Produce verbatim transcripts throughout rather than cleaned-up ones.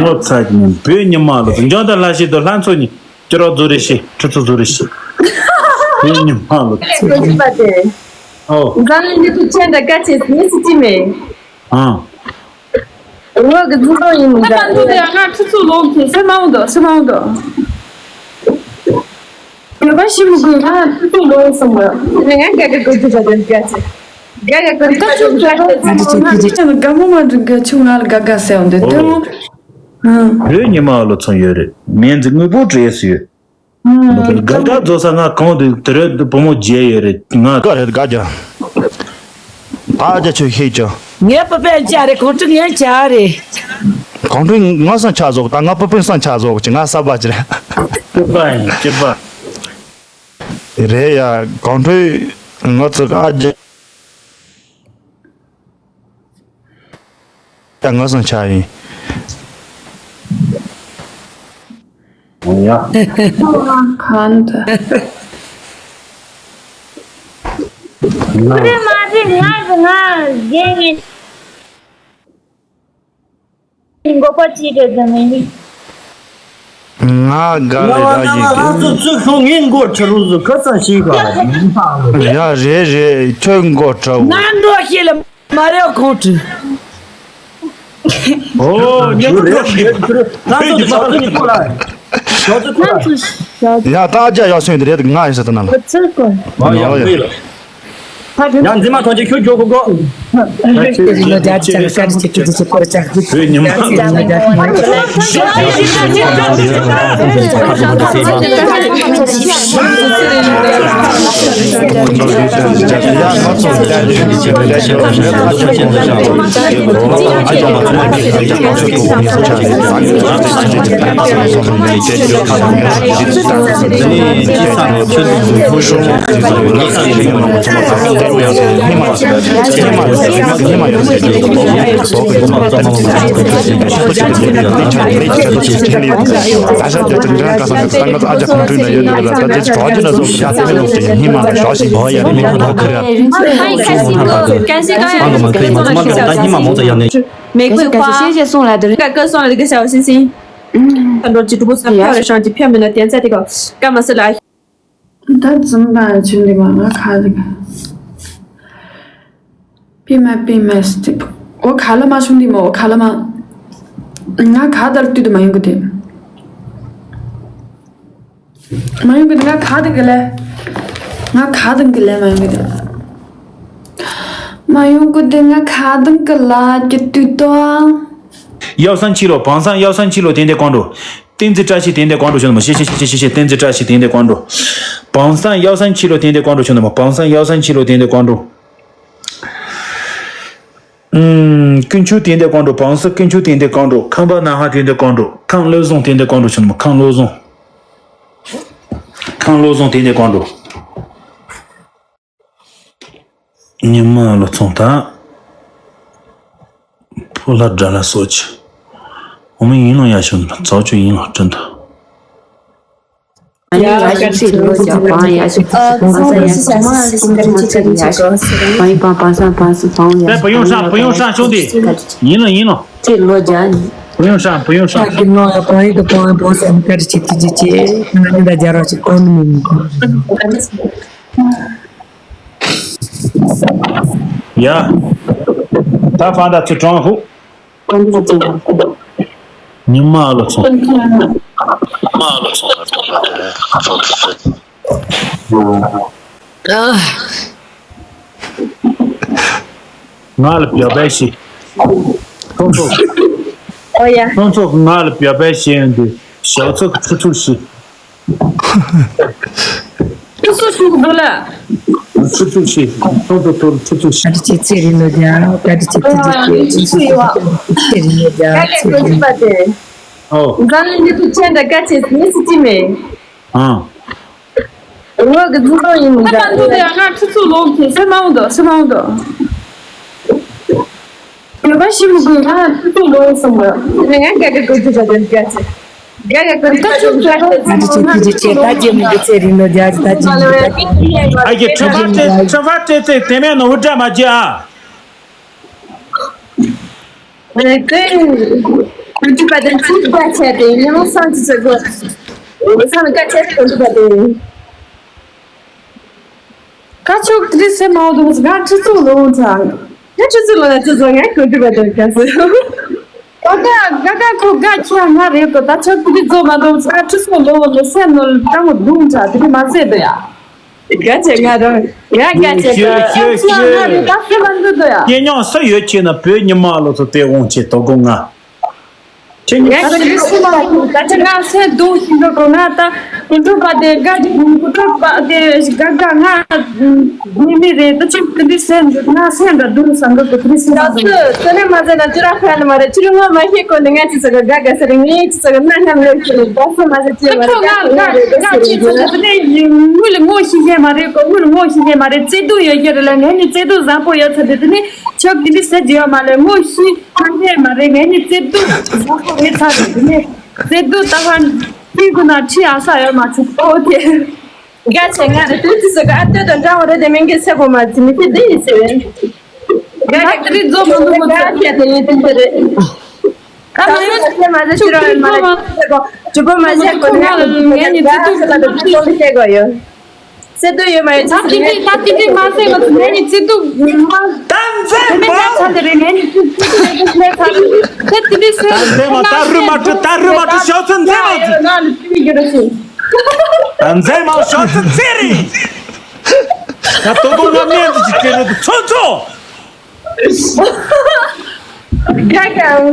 ངོ་ཚ་གི་ནི་བོད་ཉི་མ་ལོ་འཇོན་དང་ལྷ་ཤེས་དང་ལྷ་མཚོ་གཉིས་ཅི་རོགས་རྫོ་རེ་ཤེས་ཁྲི་ཚོ་རྫོ་རེ་ཤེས། བོད་ཉི་མ་ལོ་ཚ་གི་ནི་ཨོ། འཛམ་གླིང་འདི་དུ་ཁྱེད་འདྲ་དཀའ་ཆེ་མི་སྲིད་ཅི་མེད། ཨང་། ངོ་གི་འཛིན་གྲོགས་ཡིན་མི་འདྲ། ད་འདུག་དེ་ང་ཁྲི་ཚོ་ལོག་ཐུབ་སེ་མ་འོང་དོ་སེ་མ་འོང་དོ། ཡོད་པ་ཞིག་མི་དགོས་ང་ཁྲི་ཚོ་ལོག་སོང་བ། ནི་ང་དགའ་དགའ་དགོས་དུས་ད་དགའ་ཆེ། དགའ་དགའ་དགོས་དུས་ད་དགའ་ཆེ། དགའ་མོ་མ་འགྲིག་ག་ཆུ་ང་ལ་དགའ་དགའ་ཟེར་འོང་དོ་དེ་མོ། བོད་ཉི་མ་ལོ་ཚོང་ཡོད་རེད། མིང་འཛིན་དངོས་པོ་བྲིས་སུ་ཡོད། དགའ་དགའ་རྫོགས་ས་ང་གང་དུ་དེ་རེད་བུ་མོ་རྗེ་ཡོད་རེད་ང་། དགའ་རེད་དགའ་རྒྱ། ད་རྒྱ་ཆོས་ཤེས་ཀྱང་། ངའི་པ་པའི་ཅག་རེད་གོང་ཁྲི་ངའི་ཅག་རེད། གོང་ཁྲི་ང་སང་ཆ་བཟོ་ད་ང་པ་པའི་སང་ཆ་བཟོ་ཅི་ང་ས་པ་ཅི་རེད། སྐྱིད་པ་ཡིན་སྐྱིད་པ། རེད་ཡ་གོང་ཁྲི་ང་ཚོ་དགའ་རྒྱ། ཡ་ངོ་སོང་ཆ་ཡིན། ཡ། ཁ་འདི། ཁུ་རེ་མ་རེ་ང་ང་རྒན་ངའི་མགོ་པ་ཅི་རེད་དམ་ཡིན། ང་དགའ་ལས་དགའ་ཡིན་གི། ང་ཚོ་ཚུར་ཤོག་ངའི་མགོ་ཁྲི་རུ་ཟུ་ཁ་ཚང་ཞིག་ག་ཡ་རེད་རེད་ཁྱོད་མགོ་ཁྲ་བོ། ང་འགྲོ་ཤེས་ལ་མ་རེད་གོང་ཁྲི། ཨོ་ཉི་མ་འགྲོ་ཤེས་ལ། ང་ཚོ་ཞག་ཚོད་ནི་ཁོ་ལ། ཞག་ཚོད་ཁོ་ལ། ཡ་ད་རྒྱ་ཡག་སོང་དེ་རེད་ང་ཡིན་ས་ད་ན་ལ། ཚུར་གོ་ཡ་ཡ་ཡ། ཡང་འཛིན་མ་ཐོན་ཅིག་ཁྱོད་མགྱོགས་གོ་གོ། མེ་གོས་ཁ། ཤེས་ཤེས་སོང་ལ་དེར། ཀ་ཀ་སོང་ལ་དེ་ག་ཞའོ་སིན་སིན། ཁ་འགྲོ་ཅི་གྲུ་པོ་སམ་ཁ་རེ་ཤང་ཅི་ཕྱ་མི་ན་བསྟན་ཚད་དེ་ག་ཀ་མ་སི་ལ། ད་འཛིན་པ་ཆུན་འདི་མ་ང་ཁ་ལི་ག་པི་མ་པི་མ་སི་ཏི་པོ་ཁ་ལ་མ་ཆུན་འདི་མོ་ཁ་ལ་མ་ང་ཁ་དར་ཏུ་དུ་མ་ཡོང་གི་དེ། མ་ཡོང་གི་དེ་ང་ཁ་དང་གི་ལེ། ང་ཁ་དང་གི་ལེ་མ་ཡོང་གི་དེ། མ་ཡོང་གི་དེ་ང་ཁ་དང་གི་ལ་གི་དུས་དོ། ཡའོ་སན་ཆི་ལོ་བང་སན་ཡའོ་སན་ཆི་ལོ་དེ་འདེ་ཀོང་འགྲོ། ཏིན་ཙི་བཀྲ་ཤིས་དེ་འདེ་ཀོང་འགྲོ་ཆོ་ནི་མོ་ཤེ་ཤེ་ཤེ་ཤེ་ཤེ་ཤེ་ཏིན་ཙི་བཀྲ་ཤིས་དེ་འདེ་ཀོང་འགྲོ། བང་སན་ཡའོ་སན་ཆི་ལོ་དེ་འདེ་ཀོང་འགྲོ་ཆོ་ནི་མོ་བང་སན་ཡའོ་སན་ཆི་ལོ་དེ་འདེ་ཀོང་འགྲོ། ཀུན་ཆུ་དེ་འདེ་ཀོང་འགྲོ། བང་སི་ཀུན་ཆུ་དེ་འདེ་ཀོང་འགྲོ། ཁང་པ་ན་ཧ་དེ་འདེ་ཀོང་འགྲོ། ཁང་བློ་བཟང་དེ་འདེ་ཀོང་འགྲོ་ཆོ་ནི་མོ་ཁང་བློ་བཟང་། ཁང་བློ་བཟང་དེ་འདེ་ཀོང་འགྲོ། ཉི་མ་ལོ་ཚོང་དང་། ཕོ་ལྷ་དགྲ་ལྷ་སོགས་ཀྱི། འོ་མི་ཡིན་ནོ་ཡ་ཤོད་ན་ཚའོ་ཆོས་ཡིན་ལོ་བསྐྲུན་ད། ཡ་ཡ་ཤི་ཚིག་ལོ་ཇ་པང་ཡ་ཤི་ཚིག་པང་ས་ཡ་ཤི་ཚིག་ཚིག་ཚིག་ཡ་ཤི་པང་ཡི་པང་པང་ས་པང་སི་པང་ཡ། པ་ཡོང་ཧྲ་པ་ཡོང་ཧྲ་ཤོད་དེ། ཡིན་ལོ་ཡིན་ལོ། ཚིག་ལོ་ཇ་ནི། པ་ཡོང་ཧྲ་པ་ཡོང་ཧྲ། ཁྱེད་ཀྱི་ནང་ལ་པང་ཡི་དུ་པང་པང་ས་མི་ཀ་རི་ཆིག་ཐིག་ཅིག་ཅེ། ང་ནི་ད་རྒྱ་རོགས་ཅིག་གོ་ནི་མི་མི་གོ། ཡ། ད་ཕ་ད་ཚུར་གྲོང་ཧུ། ཉི་མ་ལོ་ཚོང་། ང་ལ་བྱ་བའི་ཤི། ཁོང་ཚོ། ཨོ་ཡ། ཁོང་ཚོ་ང་ལ་བྱ་བའི་ཤི་ཡོང་དུས་ཞག་ཚོ་ཁྲུ་ཚུར་ཤི། སུ་སུ་ཞུ་གི་འདུག་ལ། ཆུ་ཚོད་ཕྱེད། ཚོགས་གཙོ་ཚོར་ཆུ་ཚོད་ཕྱེད། བཀའ་དྲིན་ཆེ་ཚེ་རིང་ལོ་རྒྱ། བཀའ་དྲིན་ཆེ་ཐུགས་རྗེ་ཆེ། ཆུ་ཚོད་ཕྱེད་ཡོད་པ། ཚེ་རིང་ལོ་རྒྱ། ཚེ་རིང་། ཨོ། འཛམ་གླིང་འདི་ཚོ་ཁྱེད་འདྲ་དཀའ་ཆེ་མི་སྲིད་ཅི་མེད། ཨང་། ངོ་གི་འཛིན་གྲོགས་ཡིན་མི་འདྲ། ད་འདུག་དེ་ང་ཁྲི་ཚོ་ལོག་གི་སེ་མ་འོང་དོ་སེ་མ་འོང་དོ། ཡོད་པ་ཞིག་མི་དགོས་ང་ཁྲི་ཚོ་ལོག་སོང་བ། ང་དགའ་དགའ་དགོས་རྒྱུ་བྱ་དགོས་དགའ་ཆེ། དགའ་དགའ་དགོས་རྒྱུ་བྱ་དགོས་དགའ་ཆེ། ད་ཅི་མི་དགོས་ཆེ་ད་ཅི་མི་དགོས་ཚེ་རིང་ལོ་རྒྱ་ཆེ་ད་ཅི་མི་དགོས། ཨ་ཀྱེ་ཁྲི་ཕ་ཏྲེ་ཁྲི་ཕ་ཏྲེ་ཏེ་དེ་མེད་ནོ་འུ་དྲ་མ་ཅི་ཨ། ཀུན་སྤྱོད་པ་དེ་ཚོས་བཀའ་བྱས་ཏེ་ཉི་མ་སང་ཅི་ཟེར་དགོས། སང་ལ་བཀའ་བྱས་ཀུན་སྤྱོད་པ་དེ། ཁ་ཕྱོགས་དེ་སེ་མ་འོ་དུ་ང་ཁྲི་ཚོ་ལོ་ཚང་། ང་ཁྲི་ཚོ་ལོ་ན་ཁྲི་ཚོ་ང་ཀུན་སྤྱོད་པ་དེ་ག་ཟེར། ད་ད་ད་ད་ཁོ་དགའ་ཁྱི་ང་རེད་གོ། ད་ཆོག་དེ་རྫོགས་མ་འདུག་ང་ཁྲི་ཚོ་ལོ་ལོ་སེ་ནོ་ལ་ད་ངོ་དུང་ཆ་དེ་མ་ཟེར་དོ་ཡ། དགའ་ཆེ་ང་རང་ང་དགའ་ཆེ་ད་ཁྱི་ཁྱི་ཁྱི་ང་རེད་ད་སེ་མ་འདུག་དོ་ཡ། ཁྱེད་ཉོག་ས་ཡོད་ཁྱེད་ན་བོད་ཉི་མ་ལོ་ཚོ་དེ་འོང་ཆེ་དོ་གོ་ང་། ཁྱེད་ཉོག་ང་ས་ཡོད་ཁྱེད་ན་ད་ཆ་ང་སེ་འདུག་ཤིང་འགྲོ་གོ་ང་ད་ཀུན་སྤྱོད་པ་དེ་དགའ་ཀུན་སྤྱོད་པ་དེ་དགའ་དགའ་ང་ཉི་མི་རེད་ད་ཆོག་དེ་འདྲི་སེ་འདུག་ང་སེ་འདྲ་འདུག་ས་འགྲོ་གོ་དེ་འདྲི་སེ་འདུག་ད་སུ་ཚོ་ནས་མ་ཟེར་ན་ཅི་ར་ཧ་ལ་མ་རེད། ཅི་རུ་ང་མ་ཤེས་གོ་ནི་ང་ཅི་ཟེར་གོ་དགའ་དགའ་ཟེར་ངས་ཅི་ཟེར་གོ་ན་ནམ་ལོས་ཤེས་ནི་ད་སུ་མ་ཟེར་ཅི་མ་རེད་ད་སུ་རེད་ཅི་ཟེར་གོ་དེ་ནས་དངུལ་ངོ་ཤེས་ཤེས་མ་རེད་གོ་དངུལ་ངོ་ཤེས་ཤེས་མ་རེད། བརྩེ་དུང་ཡོད་ཤེས་རེད་ལ་ངས་ནི་བརྩེ་དུང་བཟང་པོ་ཡོད་ཚ་དེ་དེ་ནི་ཆོག་དེ་འདྲི་ཟེར་ཅི་ཡོད་མ་ལས་ངོ་ཤེས། ཐང་ཆད་མ་རེད། ངས་ནི་བརྩེ་དུང་བཟང་པོ་རེད་ཚར་རེད། དེ་ནས་བརྩེ་དུང་ལྟ་བ་ཁྱི་ཀུན་ན་ཁྲི་ཨ་ས་ཡོད་མ་བྱུང་ཨོ་ཁེ། དགའ་ཆེ་ང་རེ་ཏུ་ཏི་སི་ག་ཨ་ཏོ་དང་འདྲ་བ་རེད་དེ་མིན་གི་སེ་གོ་མ་ཙི་མི་ཏི་ཏི་ཡི་སེ་བེ། དགའ་ཁྱེད་ཏི་རི་རྫོགས་མ་འདུག་མ་ཙི། དགའ་ཁྱེད་ཏི་ཡི་ཏི་ཏི་རེད། ད་མ་ཡོད་ཅི་མ་ཟེར་ཅི་ར་མ་རེད། ཅི་གོ་མ་ཟེར་གོ་ནི་ང་ལ་ངས་ནི་བརྩེ་དུང་ཏི་ཏི་སེ་གོ་ཡོད། སེ་ཏོ་ཡོད་མ་ཡོད་ད་ཅི་ཏི་ཏི་ད་ཏི་ཏི་མ་ཟེར་བ་ངས་ནི་བརྩེ་དུང་མ། ད་མཛེས་མ། ད་ཚ་འདི་རེད་ངས་ནི་ཏི་ཏི་ཏི་ཏི་ཚ་འདི་ཏི་ཏི་སེ། ད་མཛེས་མ་ད་རུ་མ་ཁྲི་ད་རུ་མ་ཁྲི་ཤོག་ཚོད་མཛེས་མ་ཟེར། ད་མཛེས་མ་ཤོག་ཚོད་མཛེས་རེད། ད་ཏོ་ཏོ་ང་སྨན་འདི་ཅིག་སྤྲད་རེད་ཚོད་ཚོད། ཁ་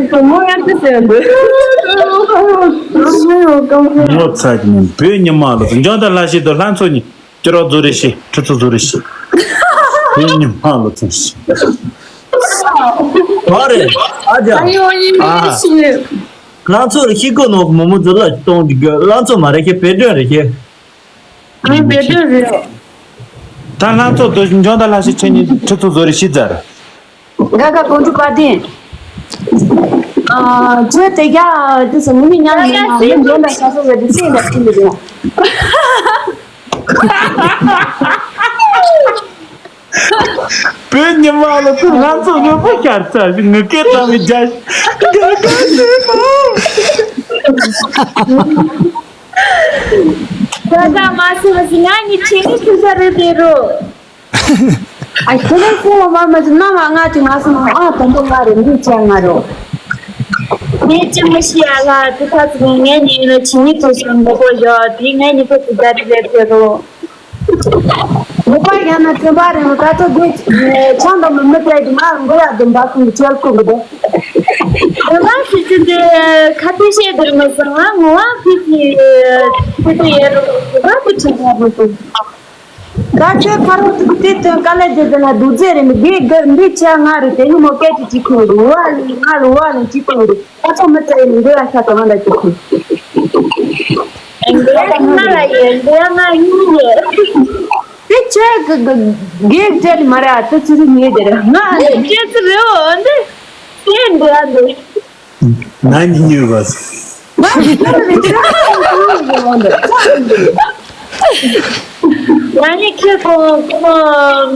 ཁ་མོ་ང་ཏི་སེ་འདི། ངོ་ཚ་གི་ནི་བོད་ཉི་མ་ལ་འཇོན་ད་ལྷ་ཤེས་དོ་ལྷ་མཚོ་ནི། སྐྱོ་རོགས་རྫོ་རེ་ཤི། ཁྲི་ཚོ་རྫོ་རེ་ཤི། དེ་ཉི་མ་ལོ་ཚུན་ཤི། ཨ་རེ། ཨ་ཅག་ཨ་ཡོ་ཡིན་མི་ཨ་ཧ། ཤི་ནས། ལང་ཚོ་རེ་ཤི་གོ་ནོ་མོ་མོ་ཛི་ལ་གཏོང་གི་གི་ལང་ཚོ་མ་རེ་ཤི་བེ་ཏྲོན་རེ་ཤི། ཨ་བེ་ཏྲོན་རེད། ད་ལང་ཚོ་དོ་འཇོན་ད་ལ་ཤི་ཆེ་ནི་ཁྲི་ཚོ་རྫོ་རེ་ཤི་ཛར། ག་ག་གོང་དུ་བཀའ་དྲིན། ཨ་ཇོ་དེ་རྒྱ་དེ་སོ་ནི་མི་ཉམས་ཡིན་ན་མི་འཇོན་ད་ཤ་སོ་བེ་དེ་སེ་ལ་ཤི་མི་རེད། བོད་ཉི་མ་ལ་ཚུར་ང་ཚོ་ངོ་བོ་ཤར་ཚར་ཞིག་ངུ་སྐད་བཏང་བའི་རྒྱ་ཞིག་དགའ་དགའ་ཞེས་མ། ད་ད་མ་སུ་མ་སི་ང་ནི་ཆེ་ནི་ཁུ་ས་རུ་དེ་རུ། ཨ་ཁུ་ལེ་སེ་མ་མ་མ་སི་ན་མ་ང་ཅི་ང་སི་མ་ཨ་དམ་པོ་ང་རུ་འདི་ཅན་ང་རུ། ངས་ཅི་མི་ཤེས་ཨ་ལ་དེ་ཐ་ཚི་ངས་ངས་ནི་ལ་ཆེ་ནི་ཁུ་ས་མ་གོ་ཡོད་དེ་ངས་ནི་ཁུ་ཚི་ད་རི་ལེ་དེ་རུ། མོ་པ་ཡང་ན་ཚན་པ་རེད་མོ་ད་ཚོ་དགོས་ཆང་དང་མི་མི་བཙལ་དུ་ང་མགོ་ཡག་དུ་འབག་ཁུང་གི་ཆལ་ཁུང་གི་དེ། དེ་ལ་སི་ཅི་འདི་ཁ་ཏི་ཤེས་དུར་མི་སང་ང་ངོ་བ་ཕི་ཕི་ཕི་ཕི་ཡེ་རུ་ར་ཕི་ཆུ་ང་མི་སུ། ད་ཚོད་ཁ་རོ་ཏུ་ཏི་ཏུ་ཀ་ལེ་ཇི་དེ་ན་དུ་ཛེ་རེད་མི་དགེ་དགེ་འདི་ཆ་ང་རེད་དེ་ནི་མོ་སྐད་དུ་ཅི་ཁུང་རུ་བ་ལི་ང་རུ་བ་ལི་ཅི་ཁུང་རུ། ཨ་ཚོ་མི་ཚེ་ཡི་འདི་ལ་ཤ་ཚ་མ་འདྲ་ཅིག་ཁུ། འདི་ང་ལ་ཡི་འདི་ང་གཉིས་ཡི། དེ་ཆེ་གི་གི་གེག་ཅེ་ལི་མ་ར་དེ་ཚི་རི་ཉེ་དེ་ར་ང་ལ་ཅེ་ཚི་རེ་འོ་འདི་སེ་འདི་ཨ་འདི། ང་གཉིས་ཉེ་བ། ང་ནི་ཁྱེད་ཀོང་ཀོང་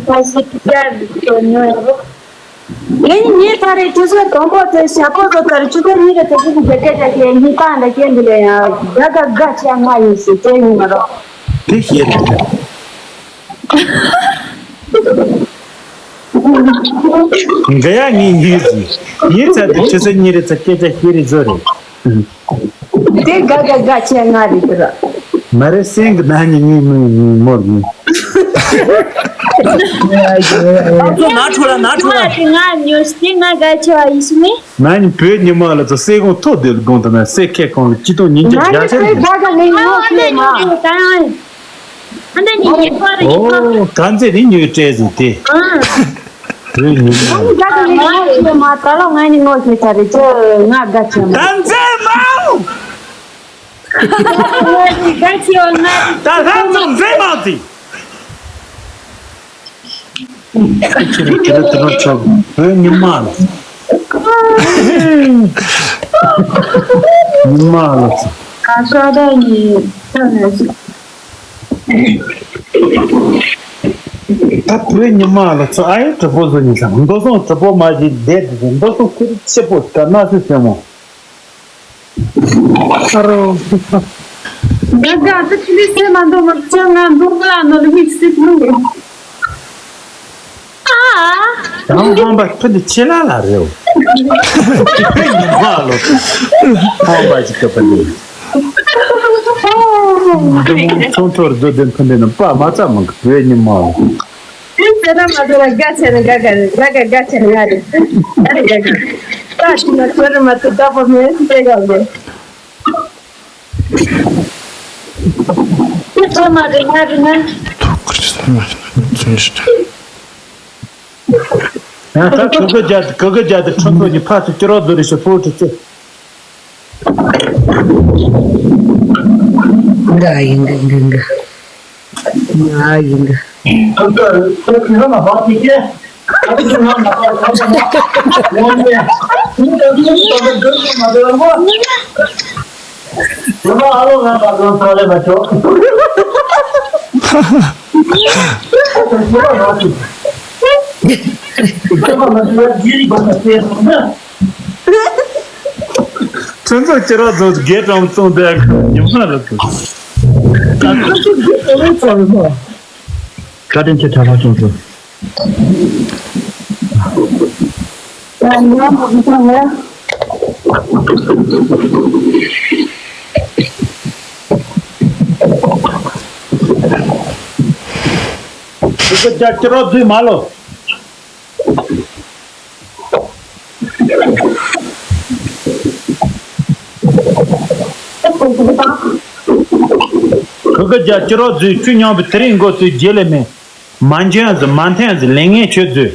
ཕ་སི་ཏི་ཀ་ཏོ་ཉོ་ཡ་རོ། ངས་ཉིན་ད་རེས་ཆུ་ཚོད་དང་པོ་ཚོད་ཞག་པོ་ཚོ་ཚར་ཆུ་ཚོད་གཉིས་རེ་ཚོད་ཚོད་ཀྱི་སྐད་ཆ་བཤད་ཉིན་ཏང་འདྲ་བཤད་འདི་ལས་ཡང་དགའ་དགའ་དགའ་བྱས་ང་ཡིན་ཟེར་བཤད་ཡིན་མ་རོགས། དེ་བཤད་རེད། འགའ་ཡང་ངས་ཡིན་ཟེར་ཡིན་ཚར་དུས་ཆུ་ཚོད་གཉིས་རེ་ཚོད་སྐད་ཆ་བཤད་རེད་བཟོ་རེད། དེ་དགའ་དགའ་དགའ་བྱས་ང་རེད་དེ་ར། མ་རེད་སེང་གི་ན་ནི་ངའི་མིང་ངའི་མོར་ཡིན། ང་ཚོ་ན་ཁྲོ་ལ་ན་ཁྲོ་ལ། ང་དེ་ང་ཉོ་སྟེ་ང་དགའ་ཆེ་བ་ཡིན་ཤི་མེ། ན་ནི་བོད་ཉི་མ་ལ་ཚོ་སེ་གོང་ཐོག་དེ་ལ་དགོངས་ད་ན་སེ་ཁེ་གོང་ལ་ཅི་ཏོང་ཉིན་གྱི་ང་རྒྱ་ནི་ཆེ་ཁོའི་རེད། དགའ་དགའ་ངའི་ངོ་ཤེས་མ། ཨ་འདི་ཉིན་གྱི་ཁོ་རེ་ཡིན་ཁོ། ཨོ་གང་ཚེ་རིང་ཉོས་སྤྲད་ཟིན་ཏེ། ཨ། བོད་ཉི་མ། ང་ནི་དགའ་དགའ་ངའི་ངོ་ཤེས་མ་ད་ལོ་ང་ནི་ངོ་ཤེས་ཚར་རེད་ཅེ་ང་དགའ་ཆེ་མ། ད་མཛེས་མ། ད་ལྷ་མཚོ་མཛེས་མ་དེ། ཁྱེད་ཁྱེད་ལ་དེ་རང་ཆོག་བོད་ཉི་མ་ལ། ཉི་མ་ལ། ག་ས་ད་ཡི་ས་ནས། ད་བོད་ཉི་མ་ལ་ཚོ་ཨ་ཡོ་གྲོགས་པོ་བཟོ་ནི་ས་མདོ་སོང་གྲོགས་པོ་མ་ཞིག་བསྡད་དེ་མདོ་སོང་ཁུར་ཆེ་པོ་དཀའ་ན་སུ་སེ་མོ། ཨ་རོ། དགའ་དགའ་ད་ཁྱི་ལི་སེ་མ་འདུག་མ་ཚོ་ང་འདུག་ལ་ནོ་ལི་མིག་སི་ལུ། ཨ། རང་ཧམ་པ་ཁྱོད་འདི་ཆེ་ལ་ལ་རེད། བོད་ཉི་མ་ལ་ཧམ་པ་ཞིག་ག་པ་འདི། ཚོང་ཚོར་བཟོ་ལྡན་ཕུན་ལྡན་ནི་པ་མ་ཚ་མང་གི་བོད་ཉི་མ། ཨིན་ཟེར་ན་མ་ཟེར་ན་དགའ་ཆེ་ན་དགའ་དགའ་རེད། དགའ་དགའ་དགའ་ཆེ་ན་ང་རེད། ཨ་རེད་དགའ་དགའ། ད་ཤི་ན་ཚོར་མ་ཐུབ་ད་པོ་མེད་སི་དེ་ག་ལེ། ཁྱེད་ཚོ་མ་རེད་ང་རེད་ན། ཐུགས་ཁུར་ཆེ་ཚོར་མ་ཤི་ན་ཚོན་ཤི་ད། ཡང་ད་ག་ག་རྒྱ་ག་ག་རྒྱ་དེ་ཁྲོན་ཚོ་གི་ཕ་ཚོ་སྐྱོ་རོགས་བཟོ་རེ་ཞིག་ཕོ་ཁྲི་ཚེ། འགའ་ཡིན་འགའ་འགའ་འགའ། ང་ཡིན་འགའ། ཁྱོད་ཚོ་ཁྱེད་རང་ཚོ་དགེ་གྲམ་བཙོང་བསྡད་གི་ཉི་མ་རེད་དོ། ད་ཁོ་ཚོ་དགེ་གྲམ་བཙོང་རེད་མ། བཀའ་དྲིན་ཆེ་གྲྭ་པ་ཁྱོད་ཚོ། ཡང་ཡང་མ་གི་ཚང་ལ། ཁྱེད་ཚོ་ཁྱེད་རང་ཚོའི་མ་ལོ། ག་ག་རྒྱ་ཁྱེད་རང་ཚོའི་ཆུ་མཉམ་པའི་དེ་རིང་འགོ་ཚུགས་རྗེས་ལས་མེད། མ་འཇོན་ཟི་མ་འཐེན་ཟི་ལས་ངན་ཆོས་མཛོད།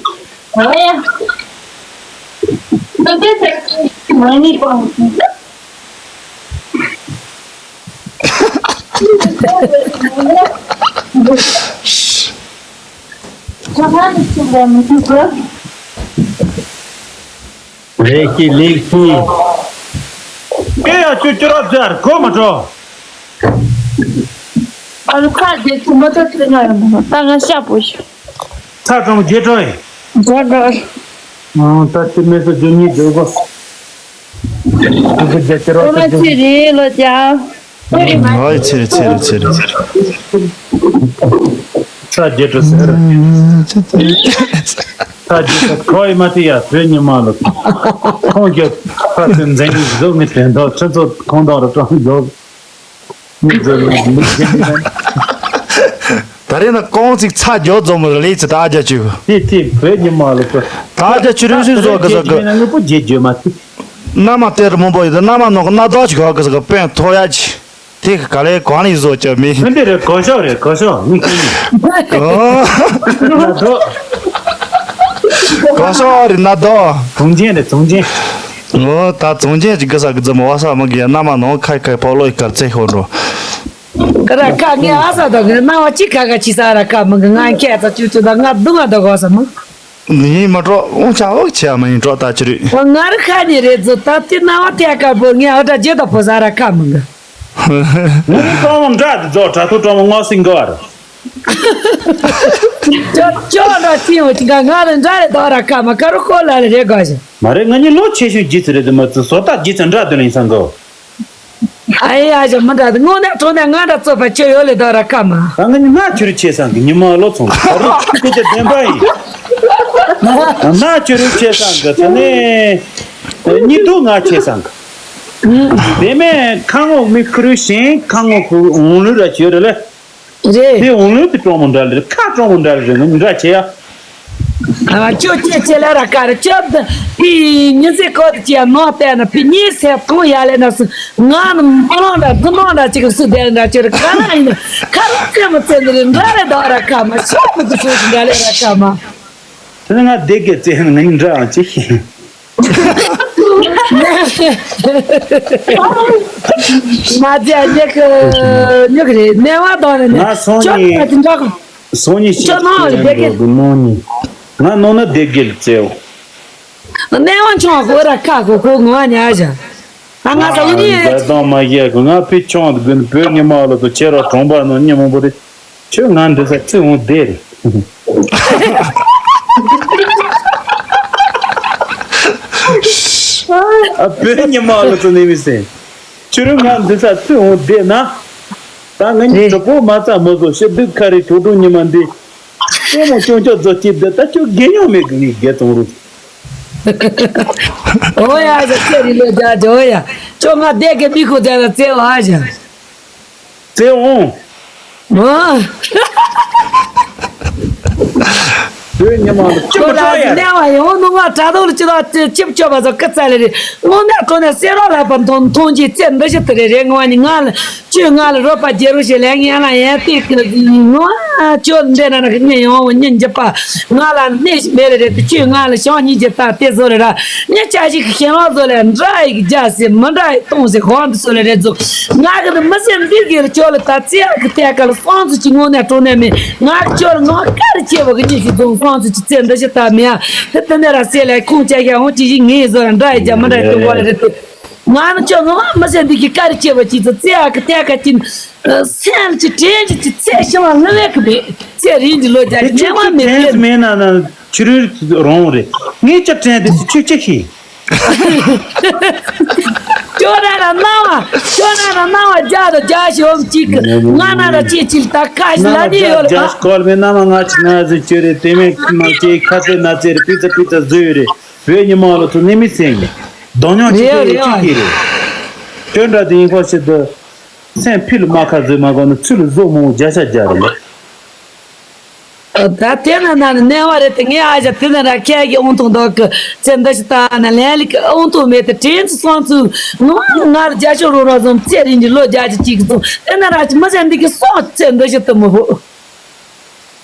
རེ་ཞིག་ལེགས་ཤིག་སྐད་ཡང་ཅུ་ཅུ་ར་ཛར་གོ་མ་འགྲོ། ཨ་ལུ་ཁ་རྗེས་སུ་མ་ཐག་ཚེ་ང་ཡང་མ་ད་ང་ཤ་པོ་ཞུ། ཚ་གྲོང་རྗེས་གྲོང་ཡིན། རྗེས་གྲོང་། ཨང་ད་ཅི་མེད་སོ་ཇོ་ཉིད་ཇོ་གོ་ཅི་གི་རྗེས་ཅི་རོ་ཨ་ཅི་ཅི་རེད་ལོ་ཅག་ཨོ་རེད་མ། ཨོ་ཚེ་རེད་ཚེ་རེད་ཚེ་རེད་ཚེ་རེད། ཚ་རྗེས་གྲོང་ཟེར། ཚ་རྗེས་གྲོང་ཁོ་ཡི་མ་ཐི་ཡ་བོད་ཉི་མ་ལོ། ཁོང་གི་ཁ་ཚོན་འཛིན་གཟུགས་ནི་དྲན་ཐོག་ཁྱོད་ཚོ་ཁོང་དང་རུ་གྲོང་ཡོད། ད་རེས་ན་ཀོང་ཚིག་ཚ་རྒྱོ་རྫོང་མོ་ར་ལེ་ཚེ་ད་རྒྱ་ཆུ། དེ་དེ་བོད་ཉི་མ་ལ་ཀོ། ད་རྒྱ་ཆུ་རིམ་བཞིན་བཟོ་གི་ཟ་གི། དངོས་པོ་རྗེས་བརྗོད་མ་ཐུབ། མནའ་མ་སྟེར་མང་པོ་ཡོད་དེ་མནའ་མ་ནང་གི་སྣ་དོག་ཅིག་གོ་གི་ཟ་གི་དཔོན་ཐོ་ཡ་ཅི། དེ་གི་ག་ལེ་གང་ལ་ཡི་བཟོ་ཅི་མི། ཧན་དེ་རེད་གོ་ཤོག་རེད་གོ་ཤོག་མི་ཁྱེད་ནི། ན་དོ། གོ་ཤོག་རེད་ན་དོ། གྲོང་ཆེན་རེད་གྲོང་ཆེན། ཨོ་ད་གྲོང་ཆེན་ཅིག་གི་ཟ་གི་ཙམ་བ་ས་མ་གི་ཡ་མནའ་མ་ནང་ཁ་ཁ་ཕོ་ལོ་ཡི་ཀར་ཙེ་ཤོར་འགྲོ། ཀ་ར་ཀ་ངའི་ཨ་ས་དང་ངའི་སྣང་བ་གཅིག་ཁ་ཁ་ཅི་ས་ར་ཀ་མི་གི་ང་ཁྱེད་ཚ་ཅུ་ཅུ་དང་ང་སྡུག་ང་དོ་གོ་ས་མི། ཡིན་མ་འགྲོ་འོང་ཆ་འོག་ཆེ་མ་ཡིན་འགྲོ་ད་ཅི་རེད། ང་རི་ཁ་ནི་རེད་ཛོ་ད་དེ་སྣང་བ་ཐད་ཀ་པོ་ངའི་ཨ་ད་རྗེ་ད་ཕོ་ས་ར་ཀ་མི་གི། ངའི་ཀྲོང་མོ་འདྲ་དེ་ཛོ་དྲ་ཐུག་ཀྲོང་མོ་ངོ་སིང་གི་བར། ཅོ་ཅོ་འདྲ་ཅི་ཡོང་ཅི་ག་ང་རི་འདྲ་རེད་དོ་ར་ཀ་མ་ཀ་རུ་ཁོ་ལ་རེ་རེ་གོ་ཞིང་། མ་རེད་ང་གཉིས་ལོ་ཆེ་ཤོས་རྗེས་ཚེ་རེད་དུ་མ་ཚུ་བཟོ་ལྟ་རྗེས་ཚེ་འདྲ་དུ་ལ་ཡིན་སང་གོ། ཨ་ཡ་ཡ་མི་འདྲ་དུ་དངོས་གནས་དྲང་གནས་ང་འདྲ་རྩོད་པ་ཆེ་ཡོད་ལེ་དོ་ར་ཀ་མ། ད་ང་གཉིས་ང་ཁྱོད་ཆེ་སང་གི་ཉི་མ་ལོ་ཚོང་ད་རུ་སྐད་ཆ་བདེན་པ་ཡིན། ང་ཁྱོད་ཆེ་སང་གི་དེ་ནས་གཉིས་དུ་ང་ཆེ་སང་གི། དེ་མེད་ཁ་ངོ་མི་ཁུ་རུ་ཞེང་ཁ་ངོ་ཁུ་འོང་ལུ་ར་ཆེ་ཡོད་རེད་ལེ། རེད། དེ་འོང་ལུས་དེ་གྲོགས་མོ་འདྲ་ལེར་ཁ་གྲོགས་མོ་འདྲ་ལེར་ནི་འདྲ་ཆེ་ཡ། ཨ་ཅོ་ཅེ་ཅེ་ལ་ར་ཀ་ར་ཅོ་ཕི་ཉི་ཚེ་ཀོ་ཏི་ཅེ་ནོ་ཏེ་ན་ཕི་ཉི་སེ་ཐོང་ཡ་ལེ་ན་སུ་ང་ནི་མ་ལོང་འདྲ་དུ་ནོ་འདྲ་ཅིག་སུ་དེ་འདྲ་ཅིག་ག་ན་ཡིན་ཁ་ར་ཅེ་མོ་ཚེ་འདི་རེ་འདྲ་རེ་ད་ར་ཀ་མ་ཤོག་མི་དུ་ཤོག་འདྲ་ལེ་ར་ཀ་མ། དེ་ནི་ང་བདེ་དགེ་བཙལ་ནི་ང་ནི་འདྲ་ཨང་ཅི་ཤེས། མ་རྒྱ་ཉག་གི་ཉག་གི་རེད་གནས་བ་དང་རེད་ནས་ང་སོང་ཅོག་ཉིན་ནས་དེ་འདྲ་གི་སོང་ཉིན་ཅོག་ཤེས་ནང་ལ་ཅན་བསྡད་གི་གི་ནོ་ཉིན་ང་ནོ་ན་བདེ་དགེ་ལ་བཙལ་གནས་བ་ཆུང་བ་ཁོ་ར་ཁ་ཁོ་ཁོ་ངོ་བ་ཉག་བཞག་ཨ་ང་ས་འུ་ནི་ཡ་ད་དང་མ་བཤད་གི་ང་ཕི་ཆུང་དུ་དགོན་བོད་ཉི་མ་ལ་དུ་ཁྱེད་ར་གྲོང་པ་ནང་ཉི་མ་པོ་རེད། ཁྱོད་ང་འདི་ས་ཚིག་འོང་བསྡད་རེད། ཨ། བོད་ཉི་མ་ལོ་ཚོ་ནི་མི་སེ། ཁྱོད་རང་ང་འདི་ས་ཚུད་འོང་བསྡད་ན། ད་ང་གཉིས་གྲོགས་པོ་མ་རྩ་མོ་བཟོ་ཤེས་སྡུག་ཁ་རི་ཁྲོ་ཁྲོ་ཉི་མ་འདི། ལྟད་མོ་སྐྱོང་ཆོག་བཟོ་ཅིག་འདི་ད་ཁྱོད་རྒས་ཉམས་མེད་གི་ངས་རྒས་གཏོང་རུ། ཨོ་ཡ་ཡ་ཚེ་རིང་ལོ་བརྒྱ་ཅོ་ཡ། ཁྱོད་ང་བསྡད་གི་མི་ཁོ་བསྡད་ལ་བཙལ་བ་ཨ་ཞང་། བཙལ་འོང་། ཨོ། བོད་ཉི་མ་ལ་ཁྱོད་ཁོ་ལ་ཀྲོ་ཡ། གནས་བ་ཡོང་ནོ་ང་དྲ་ཐོག་ལ་ཅི་ལ་ཅི་ཅིབ་ཅོབ་པ་ཚོ་སྐུ་རྩ་ལེ་རེད། དངོས་གནས་ཁོ་ནས་སེ་རོ་ལྷག་པ་མཐོང་མཐོང་རྗེས་ཚེ་འདི་ཞིག་ཏུ་རེད་རེད་ངོ་བ་ནི་ང་ལ། ཁྱོད་ང་ལ་རོགས་པ་རྒྱལ་རོགས་ཞེས་ལན་ཡང་ལ་ཡང་བལྟས་ཀྱི་ངོ་། ཁྱོད་འདི་ན་ན་གི་གཉེན་ཡོང་བ་གཉེན་རྒྱབ་པ་ང་ལ་གནས་ཤིག་མེད་ལེ་རེད་དེ། ཁྱོད་ང་ལ་ཞང་གཉིས་ཀྱི་ལྟ་དེ་བཟོ་རེ་ར། གཉེན་ཅག་ཞིག་གི་ཞེན་བ་བཟོ་ལེ་འདྲ་ཡི་གི་རྒྱ་སེ་མི་འདྲ་ཡི་གཏོང་སེ་ཧོན་དུ་བཟོ་ལེ་རེད་བཟོ། ང་གི་ནི་མི་སེམས་འདི་གི་ལ་ཁྱོད་ལ་ད་ཚེ་ཡག་གི་ཐད་ཀ་ལ་སང་ཚུ་ཅི་ངོ་ནས་གྲོ་ནས་མེད། ང་གི་ཁྱོད་ལ་ང་ཀ་རི་ཆེ་བ་གི་གཉེན་ཞིག་བཟོ་སང་ཚུ་ཅི་ཚེ་འདི་ཞིག་ད་མེད་ཨ། དེ་དེ་ནས་ར་སེ་ལེ་ཁོང་ཅག་ཞག་ཧོན་ཅི་ཞིག་ངེས་བཟོ་ར་འདྲ་ཡི་རྒྱ་མི་འདྲ་ཡི་གཏོང་བ་ལེ་རེད་དེ། ང་ནི་ཁྱོད་ངོ་མ་མི་ཟེར་འདི་གི་བཀའ་རི་སྐྱེ་བ་ཅིག་ཚོ་ཙེ་ཨ་ཁི་ཏེ་ཁ་ཅིན། སེམས་ཀྱི་དྲན་གྱི་ཅི་ཚེ་ཤི་བ་ལྷུ་བས་ཀི་མེད། ཚེ་རིང་གི་ལོ་རྒྱ་དེ་གི་ཁྱོད་ཉེ་བ་ཚོ་མེད་དྲན་མེད། མེད་ན་ན་ཆུ་རུལ་རོང་རེད། ངས་ཅི་དྲན་དེ་ཚོ་ཁྱོད་ཅི་ཤེས། ཁྱོད་ར་ར་སྣང་བ། ཁྱོད་ར་ར་སྣང་བ་རྒྱ་དང་རྒྱ་ཤོམ་གཅིག་གི་ང་ན་ར་ཅི་ཅིག་ད་ཁ་ཤི་ལ་ནི་ཡོད་ལ། རྒྱ་ཤི་ཀོལ་མེད་ན་མ་ང་ཅི་ན་ཟི་ཅི་རེད། དེ་མེད་མ་ཅི་ཁ་ཚེ་ན་ཚེ་རེད། པི་ཚ་པི་ཚ་ཟོས་ཡོད་རེད། བོད་ཉི་མ་ལོ་ཚོ་ནི་མི་སེང་གི། གདོང་མྱོང་ཅི་རེད་ཐོས་ཡོད་ཅི་རེད། ཀྱི་རེད། ཁྱོད་འདྲ་དེ་ཡིན་ཁོ་ཤི་དུ། སེམས་ཕི་ལ་མ་ཁ་བཟོས་མ་གོ་ནི་ཚུལ་བཟོ་མང་བོ་བརྒྱ་ཆ་བརྒྱ་རེད་ལ། ད་དེ་ན་ན་ནི་གནས་བ་རེད་དེ། ངས་ཨ་ཞག་དེ་ན་ར་ཁྱེད་ཀྱི་ཨོང་ཐོང་འདོག་གི་ཚེ་འདི་ཞི་ད་ན་ལན་ལི་ཀི་ཨོང་ཐོང་མེད་དེ་དྲན་ཚུ་སོང་ཚུ། ངོ་ང་ལ་རྒྱ་ཤོ་རོ་རོ་ཟོམ་ཚེ་རིང་གི་ལོ་རྒྱ་ཆ་གཅིག་གི་ཚུ་དེ་ན་ར་ཅི་མ་ཟན་འདི་གི་སོང་ཚེ་འདི་ཞི་དུ་མི་བོ།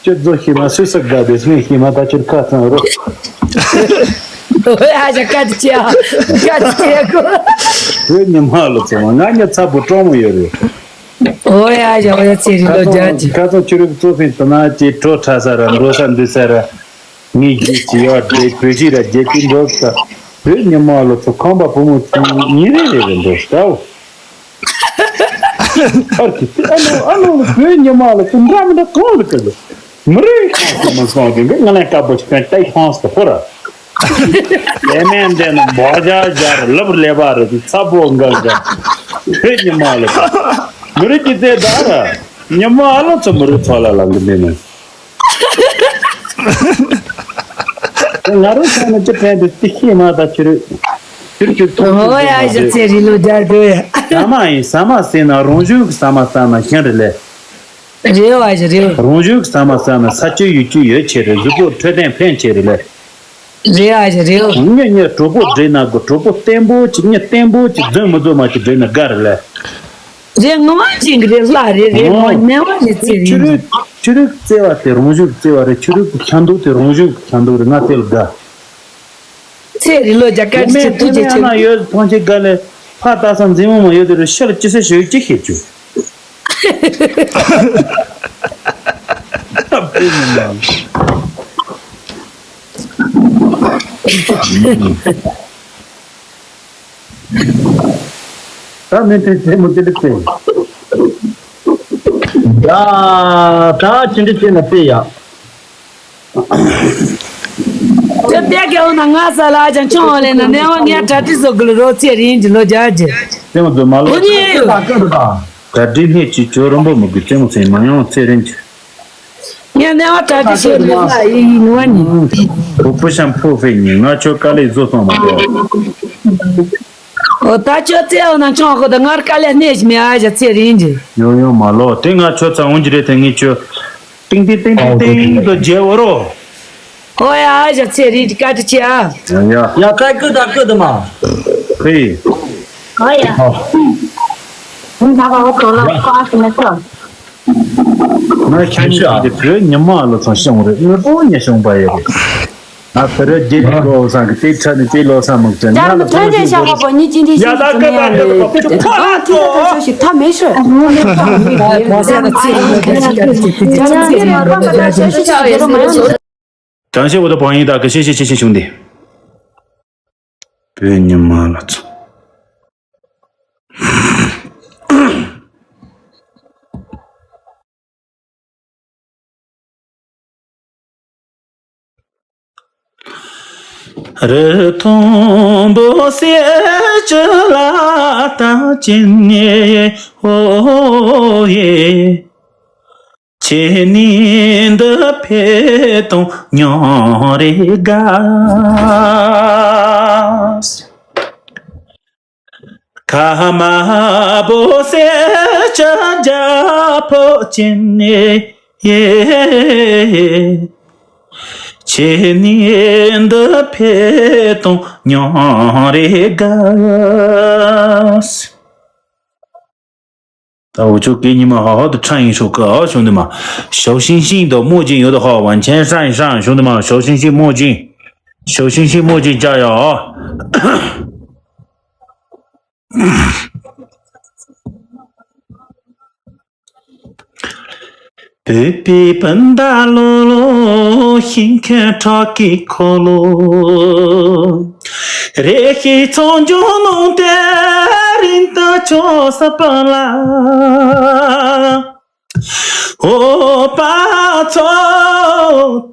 ཁྱོད་ཚོ་ཤི་མ་སུས་སུ་དགའ་དེ་སུས་ཤི་མ་ད་ཁྱོད་ཁ་ཚང་རོ། ཨོ་ཡ་ཞག་ཀ་ཅི་ཅི་ཡ། ཀ་ཅི་ཅི་ཡ་གོ། བོད་ཉི་མ་ལོ་ཚོ་མ་ང་ཉ་ཚ་པོ་གྲོང་མོ་ཡོད་རེད། ཨོ་ཡ་ཞག་ཨོ་ཡ་ཚེ་རིང་ལོ་རྒྱ་ཅི། ཁ་ཚང་ཁྱོད་རིག་གཙོ་ཕིན་དུ་ན་ཅི་གྲོ་ཁྲ་ས་ར་འགྲོ་ས་འདི་ས་ར། ངས་རྒྱལ་སྤྱི་ཡར་བསྡད་བོད་གཞིས་ར་རྒྱལ་སྤྱི་འགྲོ་ས། བོད་ཉི་མ་ལོ་ཚོ་ཁམས་པ་བུ་མོ་ཚོ་ཉིན་རེ་རེ་རེ་འགྲོ་ས་ད་འོ། ཨར་ཀི་ཨ་ནོ་ཨ་ནོ་བོད་ཉི་མ་ལ་ཚོ་འདྲ་མི་འདྲ་གང་རེད་ཀ་ལ། མི་རིགས་ཁོངས་སུ་མི་སོང་གི་འདི་ང་ལན་དཀར་པོ་ཞིག་ཀན་ཏའི་ཧོང་སུ་ཧོ་ར། ལས་མེད་འདྲེ་ན་འབོ་བྱ་བྱ་ར་ལབ་ལས་པ་རེད་ཚ་པོ་འགའ་འགའ། བོད་ཉི་མ་ལ་ཚོ་མི་རིགས་ཀྱི་རྩེ་ད་ར་ཉི་མ་ལ་ཚོ་མི་རིགས་ཚོ་ལ་ལང་གི་འདི་ནི། ང་རང་ཚོ་ནི་ཅི་ཕན་དུ་ཏི་ཤི་མ་ད་ཁྱེར་ཁྱེར་ཁྱེར་ཐོག་ཨོ་ཡ་ཞག་ཚེ་རིང་ལོ་རྒྱ་དགོས་ཡ། ས་མ་ཡིན་ས་མ་ཟེར་ན་རང་བྱུང་གི་ས་མ་ས་ན་ཤན་རེད་ལས། རེད་བ་ཞག་རེད་བ། རང་བྱུང་གི་ས་མ་ས་ན་ས་ཆུ་ཡུལ་ཆུ་ཡོད་ཆེ་རེད། གཟུགས་པོ་འཕྲོད་བསྟེན་ཕན་ཆེ་རེད་ལས། རེད་བ་ཞག་རེད་བ། ངས་ངས་གྲོགས་པོ་འདྲེ་ན་དགོས། གྲོགས་པོ་བརྟན་པོ་ཅིག་ངས་བརྟན་པོ་ཅིག་རྫུན་མི་བཟོ་མ་ཅིག་འདྲེ་ན་དགའ་རེད་ལས། རེད་ངོ་མ་ཅིག་རེད་ལ་རེད་རེད་ངོ་ནས་བ་རེད་ཚེ་རིང་། ཆུ་རུད་ཆུ་རུད་བརྩེ་བ་དེ་རང་བྱུང་བརྩེ་བ་རེད། ཆུ་རུད་ཀྱི་ཁྱམས་དུ་དེ་རང་བྱུང་གི་ཁྱམས་དུ་རེད། ང་དེ་ལ་དགའ། ཚེ་རིང་ལོ་རྒྱ་སྐད་ཆེ་ཐུགས་རྗེ་ཆེ། ན་ཡོད་ཐོང་ཆེ་དགའ་ལས་ཕ་ད་སང་འཛིན་མོ་མ་ཡོད་དེ་རུ་ཤ་ལ་ཅི་ཟེར་ཞོད་ཅི་ཤེས་ཆུ། ཨ་པེ་མི་མང་། ད་མི་དེ་རྩེད་མོ་དེ་ལ་རྩེ། ད་ད་ཅི་འདྲ་བྱས་ན་རྩེ་ཡ། ཅི་བདེ་གི་འོ་ན་ང་ས་ལ་ཅང་ཆུང་བ་ལས་ན་ནས་བ་ངས་གྲ་སྒྲིག་བཟོ་དགོས་ལ་རོ་ཚེ་རིང་གི་ལོ་རྒྱ་ཅི། རྩེད་མོ་དེ་མ་ལོ། ཨོ་ཉེ་ཡོད། གྲ་སྒྲིག་སྣེ་གཅིག་ཅོ་རོན་པོ་མི་དགོས། རྩེད་མོ་ཚེ་མ་ཡོང་ཚེ་རིང་གི། ངས་ནས་བ་གྲ་སྒྲིག་བྱེད་མི་ལ་ཡི་ཡི་ནུ་བ་ཉི། བུ་ཕུ་ཤམ་ཕུ་ཕེ་ཉི་ང་ཆོ་དཀའ་ལས་བཟོ་སོང་མ་གཏོགས། ཨོ་ད་ཁྱོད་རྩེ་འོ་ན་ཆུང་ཁོ་ད་ངར་དཀའ་ལས་སྣེ་ཞིག་མེད་ཨ་ཞག་ཚེ་རིང་གི། ཡོང་ཡོང་མ་ལོ་དེ་ང་ཆོ་ཚ་འོང་གི་རེད་དེ་ངས་ཁྱོད། ཏིང་ཏིང་ཏིང་ཏིང་ཏིང་དུ་རྒྱལ་བོ་རོ། ཨོ་ཡ་ཨ་ཞག་ཚེ་རིང་གི་བཀའ་དྲིན་ཆེ་ཨ། ཡ་ཡ། ཡ་ཀ་ཀུ་ད་ཀུ་དུ་མ། ཧེ། ཨོ་ཡ། ཨོ། ང་ཁྱེད་གཉིས་ཀྱི་བོད་ཉི་མ་ལོ་ཚང་ཤོང་རེད། དངོས་པོ་ཉི་ཤོང་པ་ཡོད་རེད། ང་བོད་རྒྱལ་གྱི་ལོ་བསང་གི་དེ་ཁྲ་ནི་དེ་ལོ་བསང་མི་བྱེད། ཡ་ལ་ཐོན་རྒྱལ་ཤ་བ་པོ་ཉི་ཅི་འདི་ཤི་ཅི་ནི་ཡ་ལ་ཐོན་རྒྱལ་ཤ་བ་པོ་ཉི་ཅི་འདི་ཤི་ཅི་ཐ་མེ་ཤོད། གྲངས་ཤེས་འོ་ད་བང་ཡིན་ད་གི་ཤེས་ཤེས་ཤེས་ཤེས་བྱུང་སྟེ། བོད་ཉི་མ་ལ་ཚོ། རི་མཐོན་པོ་གསེར་གྱི་ལ་དྭགས་ཀྱི་གནས་ཧོ་ཡེ། ཁྱེད་ནི་འདི་ཕེབས་དང་སྙིང་རེ་དགའ། ཁ་དམར་པོ་གསེར་གྱི་རྒྱལ་པོ་ཅན་ནི་ཡེ། ཁྱེད་ནི་འདི་ཕེབས་དང་སྙིང་རེ་དགའ། ད་འུ་ཅོ་སྐད་ཉི་མ་ཧ་ཧ་དུ་ཁྲ་ཡིན་ཤོག་གི་ཨ་བྱུང་འདི་མ། ཞའོ་ཤིང་ཤིང་དང་རྨོ་ཅིང་ཡོད་དོ་ཧ་ཝན་ཆེན་ཧྲ་ཡིན་ཧྲ་བྱུང་འདི་མ། ཞའོ་ཤིང་ཤིང་རྨོ་ཅིང་། ཞའོ་ཤིང་ཤིང་རྨོ་ཅིང་ཅ་ཡ། བོད་པའི་སྤུན་ཟླ་ལོ་ལོ། ཤིང་ཁ་ཁྲག་གི་འཁོར་ལོ། རེ་ཞིག་ཚོགས་འཇོག་གནང་སྟེ་རིང་དུ་ཆོག་ས་པ་ལ། འོ་པ་ཚོ་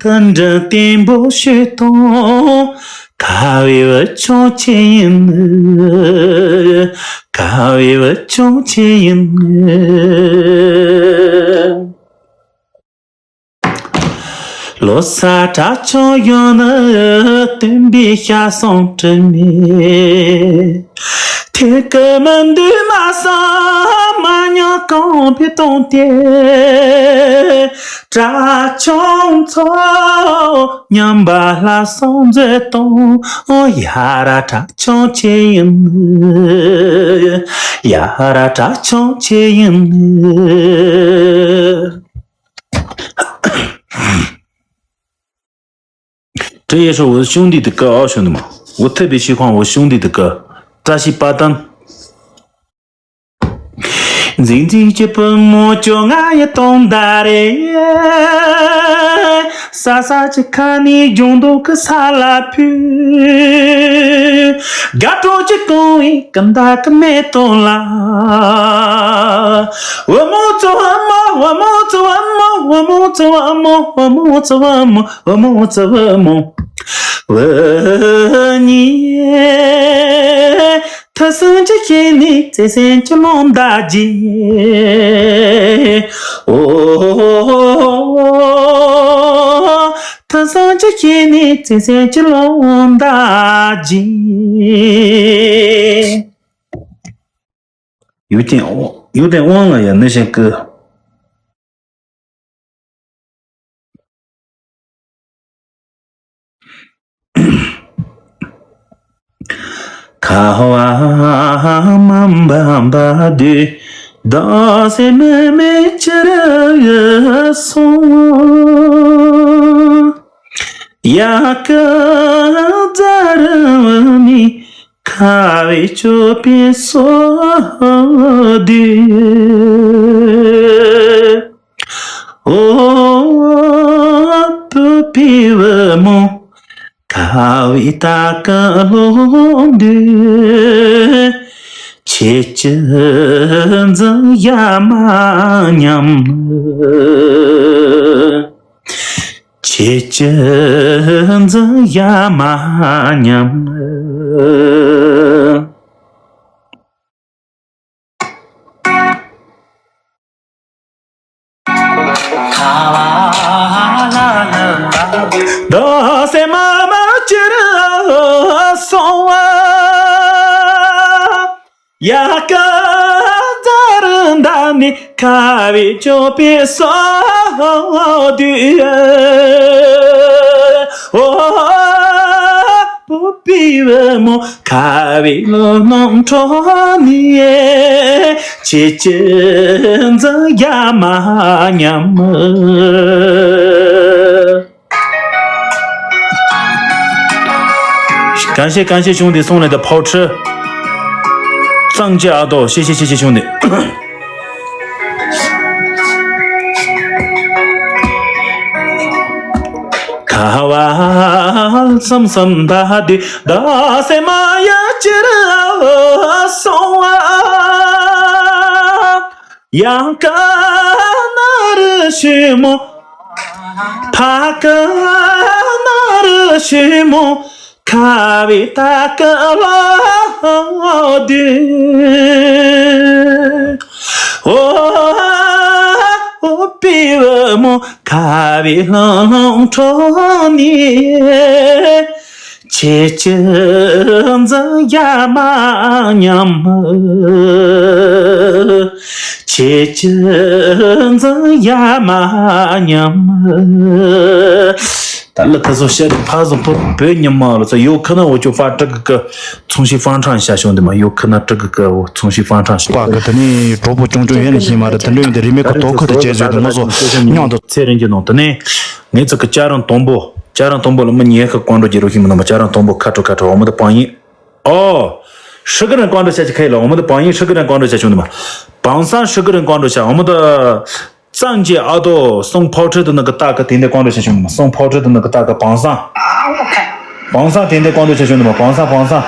དུད་འགྲོ་བརྟན་པོ་ཞིག་དང་། ཁ་བའི་བུ་ཆུང་ཆེ་ཡིན། ཁ་བའི་བུ་ཆུང་ཆེ་ཡིན། ལོ་གསར་གྲྭ་ཆུང་ཡོང་ནི་སྟོན་པའི་ཤ་སོང་དྲི་མེད། ཐེངས་ཀི་མི་འདུག་མ་བསམ་མ་མྱོང་གང་ཕེ་གཏོང་སྟེ། གྲྭ་ཆུང་ཚོ་མཉམ་པ་ལ་སོང་མཛོད་གཏོང་། ཡ་ར་གྲྭ་ཆུང་ཆེ་ཡིན། ཡ་ར་གྲྭ་ཆུང་ཆེ་ཡིན། 这也是我兄弟的歌啊，兄弟们，我特别喜欢我兄弟的歌，扎西巴丹。 འཛིང་འཛིང་གི་བུ་མོ་བཅོ་ལྔ་ཡི་སྟོང་ཟླ་རེད། ས་ས་ཅི་ཁ་ནི་ལྗོངས་མདོག་གི་ས་ལ་ཕུལ། དགའ་སྤྲོ་གི་གོང་བའི་ཀི་མདའ་གི་མེ་ཏོག་ལ། བུ་མོ་ཚོ་བུ་མོ། བུ་མོ་ཚོ་བུ་མོ། བུ་མོ་ཚོ་བུ་མོ། བུ་མོ་ཚོ་བུ་མོ། བུ་མོ་ཚོ་བུ་མོ། བུ་གཉིས། ཐུགས་བསམ་གྱི་ཞལ་ནས་བརྩེ་སེམས་ཀྱི་རླུང་རྟ་རྒྱས། འོ། ཐུགས་བསམ་གྱི་ཞལ་ནས་བརྩེ་སེམས་ཀྱི་རླུང་རྟ་རྒྱས། 有点忘，有点忘了呀，那些歌。 ཁ་བ་མ་འབབ་པ་དུས། ཟླ་ཟེར་མི་མེད་ཅི་རུ་སོང་། ཡ་ཀ་རྫ་རི་ནི་ཁ་བའི་ཅོ་པའི་སོ་དུས། འོ། བུ་ཕི་བུ་མོ། ཁ་བའི་ད་ཀ་ལོ་འདུས། ཁྱེད་ཀྱི་འཛིན་ཡ་མ་ཉམས། ཁྱེད་ཀྱི་འཛིན་ཡ་མ་ཉམས། ཟླ་ཟེར་མ་མ་ཅི་རུ་སོང་བ། ཡ་ཀ་རྫ་རི་འདབས་ནས་ཁ་བའི་ཅོ་པའི་སོ་དུས། འོ། བུ་ཕི་བུ་མོ། ཁ་བའི་ལོ་ནང་ཁྲོ་ནས། ཁྱེད་ཀྱི་འཛིན་ཡ་མ་ཉམས། 感谢，感谢兄弟送来的跑车。藏家阿斗，谢谢，谢谢兄弟。 ཁ་བ་བསམ་བསམ་ད་དུས་ཟླ་ཟེར་མ་ཡ་ཅི་རུ་སོང་བ། ཡང་ཀ་ན་རུ་ཞི་མོ། ཕ་ཀ་ན་རུ་ཞི་མོ། ཁ་བའི་ད་ཀ་ལོ་དུ། ཨོ་ཨོ་པི་བུ་མོ་ཁ་བའི་ལྷང་ལྷང་ཁྲོད་ནས། ཁྱེད་ཀྱི་འཛིན་ཡ་མ་ཉམས། ཁྱེད་ཀྱི་འཛིན་ཡ་མ་ཉམས། ད་ལ་ད་སོ་ཤ་རི་ཕ་བཟང་པོ་བོད་ཉི་མ་ལོ་ཚོ་ཡོ་ཁ་ན་འོ་ཅོ་ཧྥ་ཀྲི་གི་ཀི་ཚོང་ཤི་ཧྥང་ཁྲང་ཤ་ཤོང་དེ་མ་ཡོ་ཁ་ན་ཀྲི་གི་ཀི་འོ་ཚོང་ཤི་ཧྥང་ཁྲང་ཤོ་པ་གི་དེ་ནི་གྲོགས་པོ་ཅུང་ཅུང་ཡོད་ནི་ཤི་མ་རེད། དེ་འདྲ་ཡིན་དེ་རི་མེ་གི་དོ་ཁ་དེ་བྱས་བཟོས་དེ་ང་ཚོ་མཉམ་དུ་ཚེ་རིང་གི་ནང་དུ་ནས་ངེད་ཚོ་གི་ཅ་རང་དང་པོ་ཅ་རང་དང་པོ་ལ་མི་ཉེ་ཁ་ཀོང་འགྲོ་རྒྱུ་རུ་ཤི་མི་ནང་པ་ཅ་རང་དང་པོ་ཁ་དྲོ་ཁ་དྲོ་འོ་མ་དེ་པང་ཡིན། ཨོ། ཧྲི་གི་རན་ཀོང་འགྲོ་བྱ་ཅི་ཁ་ཡི་ལ་འོ་མ་དེ་པང་ཡིན་ཧྲི་གི་རན་ཀོང་འགྲོ་བྱ་ཆུང་དུ་མ། པང་སང་ཧྲི་གི་རན་ཀོང་འགྲོ་བྱ་འོ་མ་དེ། གཙང་གི་ཨ་དོ་སོང་ཕོ་ཁྲི་དུ་ནི་གི་ཏ་གི་དེང་དེ་ཀོང་འགྲོ་བྱ་ཆུང་དུ་མ་སོང་ཕོ་ཁྲི་དུ་ནི་གི་ཏ་གི་པང་སང་། པང་སང་དེང་དེ་ཀོང་འགྲོ་བྱ་ཆུང་དུ་མ་པང་སང་པང་སང་།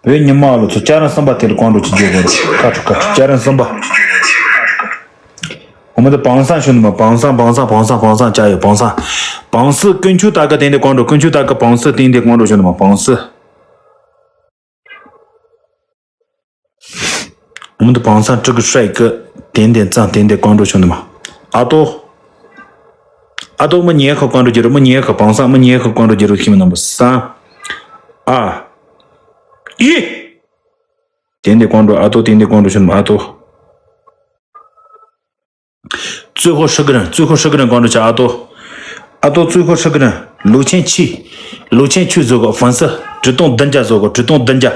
བོད་ཉི་མ་ལོ་ཚོ་ཅ་རང་གསུམ་པ་དེ་ལ་ཀོང་འགྲོ་བྱ་རྒྱུ་དགོས་ཁ་ཁྲུ་ཁ་ཁྲུ་ཅ་རང་གསུམ་པ། འོ་མ་དེ་པང་སང་ཤོ་ནི་མ་པང་སང་པང་སང་པང་སང་པང་སང་ཅ་ཡོད་པང་སང་། པང་སི་ཀུན་ཆུ་ད་ག་དེང་དེ་ཀོང་འགྲོ་ཀུན་ཆུ་ད་ག་པང་སི་དེང་དེ་ཀོང་འགྲོ་ཤོ་ནི་མ་པང་སི། འོ་མ་དེ་པང་སང་ཀྲི་གི་ཧྲའི་ཀི་དེང་དེ་ཙང་དེང་དེ་ཀོང་འགྲོ་ཤོ་ནི་མ། ཨ་ཏོ། ཨ་ཏོ་མི་ཉེ་ཁ་ཀོང་འགྲོ་རྒྱུ་རུ་མི་ཉེ་ཁ་པང་སང་མི་ཉེ་ཁ་ཀོང་འགྲོ་རྒྱུ་རུ་ཤི་མི་ནང་པ་སང་། ཨ། ཡི། དེང་དེ་ཀོང་འགྲོ་ཨ་ཏོ་དེང་དེ་ཀོང་འགྲོ་ཤོ་ནི་མ་ཨ་ཏོ། ཙུའུ་ཧོ་ཧྲི་གི་རན་ཙུའུ་ཧོ་ཧྲི་གི་རན་ཀོང་འགྲོ་ཆ་ཨ་ཏོ། ཨ་ཏོ་ཙུའུ་ཧོ་ཧྲི་གི་རན་ལུག་ཆེན་ཆི། ལུག་ཆེན་ཆུ་བཟོ་གོ་ཧྥན་སི་གྲི་སྟོང་བདུན་བརྒྱ་བཟོ་གོ་གྲི་སྟོང་བདུན་བརྒྱ།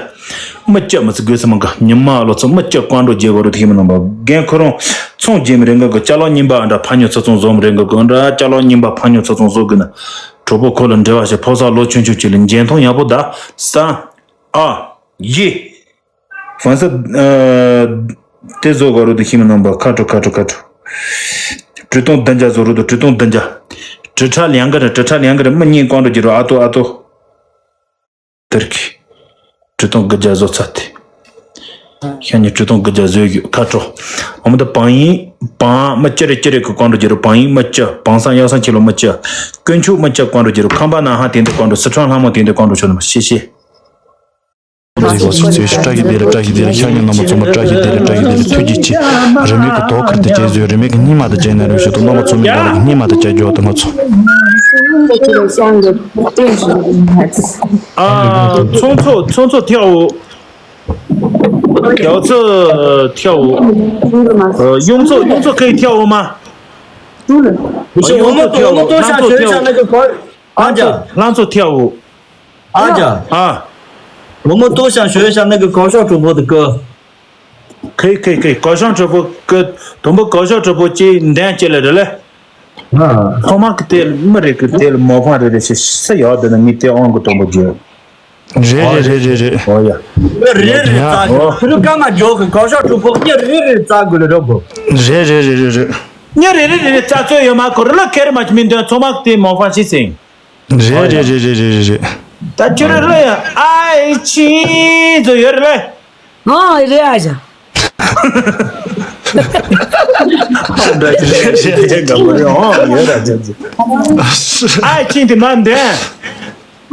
མི་སྐྱ་མི་ཚི་དགོས་སི་མང་ག་ཉི་མ་ལོ་ཚོ་མི་སྐྱ་ཀོང་འགྲོ་རྒྱལ་བོ་རུ་ཐིག་མི་ནང་པ་རྒན་ཁོ་རང་ཚོང་རྒྱལ་མི་རེ་འགའ་གི་ཅ་ལག་རྙིང་པ་ཨ་འདྲ་ཕ་ཉོ་ཚ་ཚོང་བཟོ་མི་རེ་འགའ་གི་ཨ་འདྲ་ཅ་ལག་རྙིང་པ་ཕ་ཉོ་ཚ་ཚོང་བཟོ་གི་ན་གྲོགས་པོ་ཁོ་ལ་འབྲེལ་བ་བྱེད་ཕོ་གསར་ལོ་ཆུང་ཆུང་ཅིག་ལ་འཇོན་ཐང་ཡག་པོ་ད་ས་ཨ་ཡི། ཧྥན་སི། དེ་བཟོ་ག་རུ་དུ་ཤི་མི་ནང་པ་ཁ་དྲོ་ཁ་དྲོ་ཁ་དྲོ། གྲི་སྟོང་བདུན་བརྒྱ་བཟོ་རུ་དུ་གྲི་སྟོང་བདུན་བརྒྱ། གྲི་ཁྲ་ལེང་ག་རེ་གྲི་ཁྲ་ལེང་ག་རེ་མི་གཉིས་ཀོང་འགྲོ་རྒྱུ་རུ་ཨ་ཏོ་ཨ་ཏོ། དེར་གི། གྲི་སྟོང་དགུ་བརྒྱ་བཟོ་ཚར་ཏེ། ཤ་ཉེ་གྲི་སྟོང་དགུ་བརྒྱ་བཟོས་རྒྱུ་ཁ་དྲོ། འོ་མ་དུ་བང་ཡིན་བང་མི་སྐྱ་རེ་སྐྱ་རེ་གི་ཀོང་འགྲོ་རྒྱུ་རུ་བང་ཡིན་མི་སྐྱ་བང་སང་ཡག་སང་ཁྱི་ལོ་མི་སྐྱ། དཀོན་མཆོག་མི་སྐྱ་ཀོང་འགྲོ་རྒྱུ་རུ་ཁམས་པ་ན་ཧ་དེང་དུ་ཀོང་འགྲོ་སི་ཁྲོན་ལྷ་མོ་དེང་དུ་ཀོང་འགྲོ་ཆོ་ནི་མ་ཤེས་ཤེས། བཀྲ་ཤིས་བདེ་ལེགས། བཀྲ་ཤིས་བདེ་ལེགས། ཤ་ཉེ་རྣམ་པ་ཚང་མ་བཀྲ་ཤིས་བདེ་ལེགས། བཀྲ་ཤིས་བདེ་ལེགས། ཐུགས་རྗེ་ཆེ། རི་མེད་ཀྱི་དོ་ཁུར་དེ་བྱས་བཟོས་རི་མེད་ཀྱི་སྙིང་མ་དེ་བྱས་ན་རེ་ཞུ་དང་རྣམ་པ་ཚང་མའི་བཀའ་ལ་སྙིང་མ་དེ་བྱས་རྒྱུ་དང་ང་ཚོ། ཨ། ཚོང་ཚོ་ཚོང་ཚོ་ཐེའུ། ཐེའུ་ཚོ་ཐེའུ། ཡོང་ཚོ་ཡོང་ཚོ་ཁའི་ཐེའུ་མ། ཡོང་ཚོ་ཐེའུ། ལྷ་ཚོ་ཐེའུ། ཨ་ཅག་ལྷ་ཚོ་ཐེའུ། ཨ་ཅག་ཨ། ལོ་མོ་ཏོ་ཤང་ཞོལ་ཤང་ནི་གི་གོ་ཤོག་གྲུ་པོ་དུ་ཀོ། ཁེ་ཁེ་ཁེ་གོ་ཤོག་གྲུ་པོ་ཀོ། དུམ་བུ་གོ་ཤོག་གྲུ་པོ་ཅི་འདན་ཅི་ལ་རེ་ལེ། ཨ། ཁོ་མ་གི་དེ་མི་རེ་གི་དེ་ལ་མོ་ཕང་རེ་རེ་ཞེ་ས་ཡོད་དེ་ན་མི་དེ་ཨང་གི་དུམ་བུ་རྒྱུ། རེ་རེ་རེ་རེ་རེ། ཨོ་ཡ། རེ་རེ་རེ་རྩ་རྒྱུ་ཁུ་རུ་ཀ་མ་རྒྱོ་གི་གོ་ཤོག་གྲུ་པོ་ཉི་རེ་རེ་རྩ་དགོས་ལ་རོ་གོ། རེ་རེ་རེ་རེ་རེ། ཉི་རེ་རེ་རེ་རེ་རྩ་ཚོད་ཡོད་མ་ཁོ་རེ་ལ་ཁེ་རེ་མ་ཅི་མི་འདོན་ཚོ་མ་གི་དེ་མོ་ཕང་ཞེ་སེང་། རེད་རེད་རེད་རེད་རེད་རེད། ད་ཁྱོད་རེད་ལ་ཡ་ཨའི་ཆི་ཚོ་ཡོད་རེད་ལ། ཨང་རེད་ཨ་ཅག་ཨའི་ཆི་དེ་མ་འདན།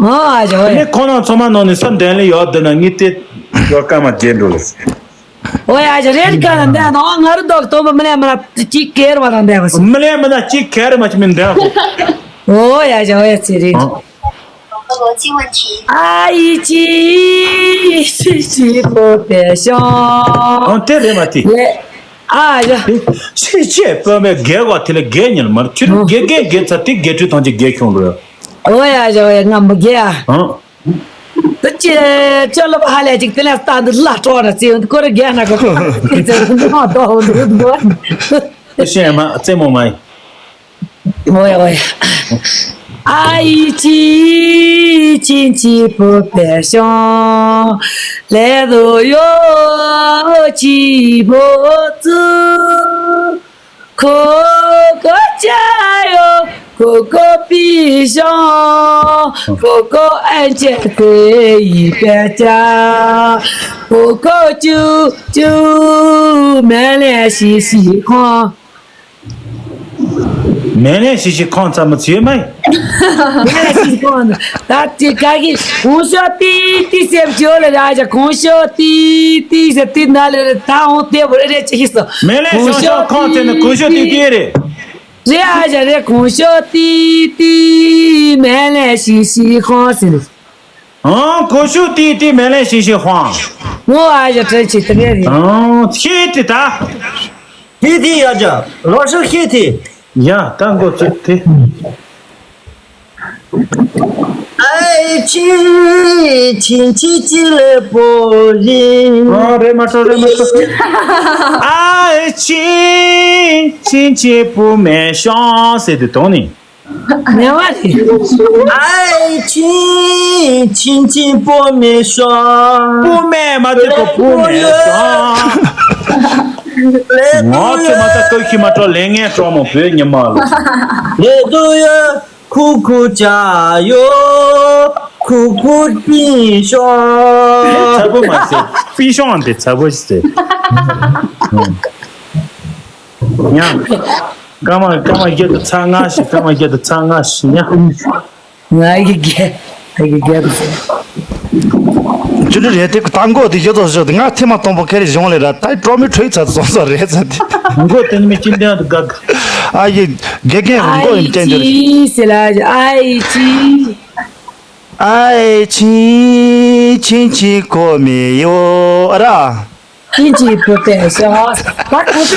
ཨང་ཨ་ཅག་ཨོ་ཡ། ནི་ཁོ་ན་ཚོ་མ་ནོ་ནི་ས་འདན་ལ་ཡོད་དེ་ན་ངི་དེ་ཡོད་ཀ་མ་རྒྱན་འགྲོ་ལ། ཨོ་ཡ་ཅག་རེད་ཀ་ན་འདན་ཨང་ང་རུ་དོག་སྟོན་པ་མི་ལས་མི་ལ་ཅི་ཁེར་བ་དང་འདན་བ་སོ། མི་ལས་མི་ལ་ཅི་ཁེར་མ་ཅི་མི་འདན་ཧོ། ཨོ་ཡ་ཅག་ཨོ་ཡ་ཚེ་རིང་། 网络禁问题。 ཨ་ཡི་ཅི་ཅི་ཅི་པོ་པེ་ཤོང་། ཨང་དེ་རེད་མ་དེ། ལེ། ཨ་ཡ། ཤི་ཆེ་པོ་མེ་རྒྱལ་བ་དེ་ལ་རྒྱལ་ཉིན་མར་ཁྱི་རུ་རྒྱལ་རྒྱལ་རྒྱལ་ཚ་དེ་རྒྱལ་ཁྲི་ཐང་ཅི་རྒྱལ་ཁྱོང་རུ། ཨོ་ཡ་ཡ་ཡ་ང་མི་རྒྱལ་ཨ། ཨང་། དེ་ཅི་ཅི་ལོ་ཧ་ལས་ཅིག་དེ་ལ་ལྟ་འདི་ལ་སྤྲོ་ར་ཙེ་འདི་ཀོ་ར་རྒྱལ་ན་གོ་ཁོ་ཁི་ཙེ་འདི་མ་ཏོ་འདི་འདི་ཤེས་མ་ཙེ་མོ་མ་ཡིན། ཨོ་ཡ་ཨོ་ཡ། ཨ་ཡི་ཅི་ཅི་ཅི་པོ་པེ་ཤོང་། ལེ་རུ་ཡོ་ཅི་པོ་ཙུ། ཁོ་ཁོ་ཅ་ཡོ་ཁོ་ཁོ་པི་ཤོང་། ཁོ་ཁོ་ཨན་ཅེ་ཏེ་ཡི་པེ་ཅ། ཁོ་ཁོ་ཅུ་ཅུ་མེ་ལེ་ཤི་ཤི་ཁོང་། མེ་ལེན་ཞིག་ཞིག་ཁོང་ཚང་མ་ཚུད་མ་ཡིན། མེ་ལེན་ཞིག་ཁོང་ད་ཅི་ག་གི་གོང་ཤོ་ཏི་ཏི་སེམས་ཅོ་ལ་ར་ཇ་གོང་ཤོ་ཏི་ཏི་ཟེར་ཏི་ན་ལ་ར་ད་འོང་ཏེ་བོ་རེ་ཅི་ཤི་སོ། མེ་ལེན་ཞིག་ཞིག་ཁོང་ཚེ་ནི་གོང་ཤོ་ཏི་ཏི་རེད། རེ་ཨ་ཇ་རེ་གོང་ཤོ་ཏི་ཏི་མེ་ལེན་ཞིག་ཞིག་ཁོང་ཟེར། ཨང་གོ་ཤུ་ཏི་ཏི་མེ་ལེན་ཤི་ཤི་ཧོང་། ངོ་ཨ་ཞེ་ཁྲེ་ཆི་ཏི་རེ་རེ། ཨང་ཤི་ཏི་ད། ཏི་ཏི་ཡ་ཇ་ལོ་ཤུ་ཤི་ཏི། ཡ་ད་མགོ་ཚུགས་ཏི། ཨའི་ཆི་ཆི་ཆི་ཆི་ལེ་པོ་ཡིན། ཨ་རེ་མ་ཏོ་རེ་མ་ཏོ། ཨའི་ཆི་ཆི་ཆི་པུ་མེ་ཤོང་ཟེར་ཏེ་དོང་ནི། ངལ་བ་རེད། ཨའི་ཆིན་ཆིན་ཆིན་པོ་མེ་ཤོང་། པོ་མེ་མ་ཚེ་པོ་པོ་མེ་ཤོང་། ལེ་ང་ཚོ་མ་ཚ་ཀ་ཁྱི་མ་ཏྲོ་ལེ་ངན་ཏྲོ་མོ་བོད་ཉི་མ་ལོ། ལེ་དུ་ཡོ་ཁུ་ཁུ་ཅ་ཡོ་ཁུ་ཁུ་པི་ཤོང་། ཚ་པོ་མ་ཚེ་པི་ཤོང་དེ་ཚ་པོ་ཞིག་ཚེ། ཉ། སྐར་མ་སྐར་མ་བརྒྱད་དུ་ཚ་ང་ཞིག་སྐར་མ་བརྒྱད་དུ་ཚ་ང་ཞིག་ཉ། ང་ཡི་གེ་ང་ཡི་གེ་དུ་ཚ། ཅི་ལི་རེད་དེ་ད་མགོ་དེ་ཡོད་དོ་ཞོ་དེ་ང་ཐེངས་མ་སྟོང་པོ་ཁེ་རེ་གཞུང་ལས་ར་ད་ཀྲོ་མི་ཁྲོས་ཚ་སོང་སོ་རེད་ཚ་དེ། མགོ་དེ་ནི་མི་ཅི་འདྲ་དུ་དགའ་དགའ། ཨ་ཡི་དགེ་རྒན་མགོ་ཡིན་ཅན་དེ་རེད། ཨའི་ཅི་ཟེར་ལ་ཨའི་ཅི། ཨའི་ཆིན་ཆིན་ཆིན་གོ་མི་ཡོ་ཨ་ར། ཆིན་ཆིན་པོ་པེ་ཤང་།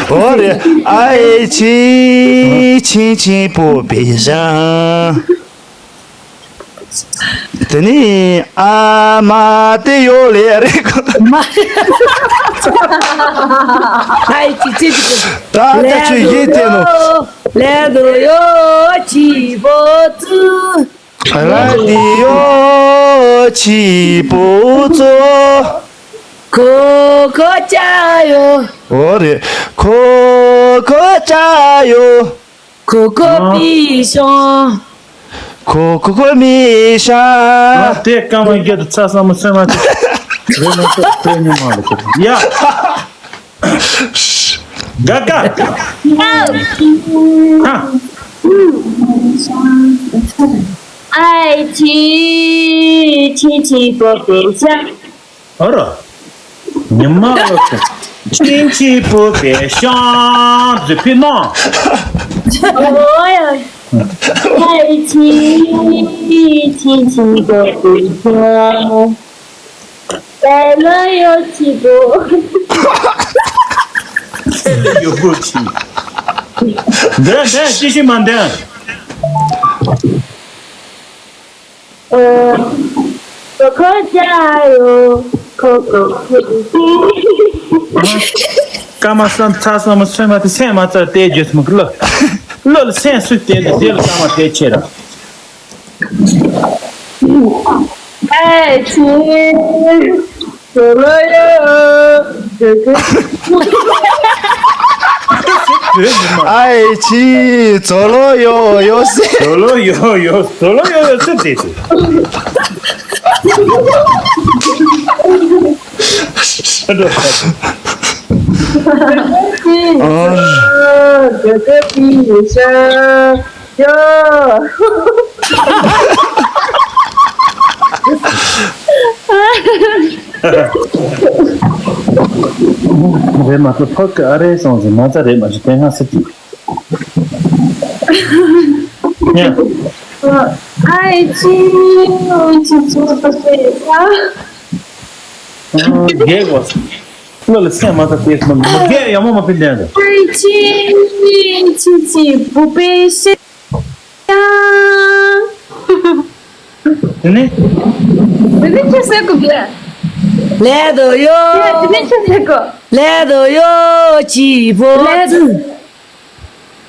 ཨོ་རེ་ཨའི་ཆིན་ཆིན་ཆིན་པོ་པེ་ཤང་། དེ་ནི་ཨ་མ་དེ་ཡོ་ལེ་རེ་གོ། ཨའི་ཆི་ཆི་ཆི་ད་ད་ཆུ་ཡི་དེ་ནོ། ལེ་དོ་ཡོ་ཆི་པོ་ཙུ། ར་དི་ཡོ་ཆི་པོ་ཙོ། ཁོ་ཁོ་ཅ་ཡོ། འོ་རེད། ཁོ་ཁོ་ཅ་ཡོ། ཁོ་ཁོ་པི་ཤོང་། ཁོ་ཁོ་ཁོ་མི་ཤ། ཨ་དེ་སྐར་མ་བརྒྱད་དུ་ཚ་ས་མ་སེམས་མ་ཐུབ། རེད་མ་ཐུབ་དེ་ཉི་མ་ལ་ཐུབ་ཡ། ག་ག་ཧ། ཨའི་ཆི་ཆི་ཆི་པོ་པེ་ཤ། ཨ་ར། ཉི་མ་ལོ་ཆུང་། ཆིན་ཆི་པོ་པེ་ཤང་། ཛི་ཕི་ནོ། ཨའི་ཆི་ཆི་ཆི་པོ་པེ་ཤང་། ཨེ་ལོ་ཡོ་ཆི་པོ། ཨེ་ལོ་ཡོ་པོ་ཆི། འདི་འདི་ཅི་ཞིག་མ་འདི། ཨ། ཁོ་ཁོ་ཅ་ཡོ། ཁོ་ཁོ་ཁོ་ཅི། སྐར་མ་བསམ་ཚ་བསམ་མ་སེམས་མ་དེ་སེམས་མ་ཚ་དེ་བརྗོད་སོང་གི་ལོ། ལོ་ལ་སེམས་སུ་དེ་ནི་དེ་ལ་སྐར་མ་དེ་ཆེ་ར། ཨའི་ཆི། ཙོ་ལོ་ཡོ། ཨའི་ཆི། ཙོ་ལོ་ཡོ་ཡོ་སི། ཙོ་ལོ་ཡོ་ཡོ། ཙོ་ལོ་ཡོ་ཡོ་སི་དེ་དེ། ཨ། ཡ། རེད་མ་གཏོགས་ཕག་གི་ཨ་རེ་སོང་ཟིན་མ་རྩ་རེད་མ་གཞི་དེ་སྔ་སྲིད་ཀྱི། ཡ། ཨའི་ཆི་ཆི་ཆི་པོ་པེ་ཤང་། རྒྱལ་བ། བློ་ལ་སེམས་མ་ཐག་དེ་མ་རྒྱལ་ཡང་མོ་མ་ཕིན་དན་དུ། ཨའི་ཆི་ཆི་ཆི་པོ་པེ་ཤང་། དེ་ནས། དེ་ནས་ཁྱོད་ཟེར་དགོས་གི། ལེ་དོ་ཡོ། དེ་ནས་ཁྱོད་ཟེར་དགོས། ལེ་དོ་ཡོ་ཆི་པོ་ཙུ།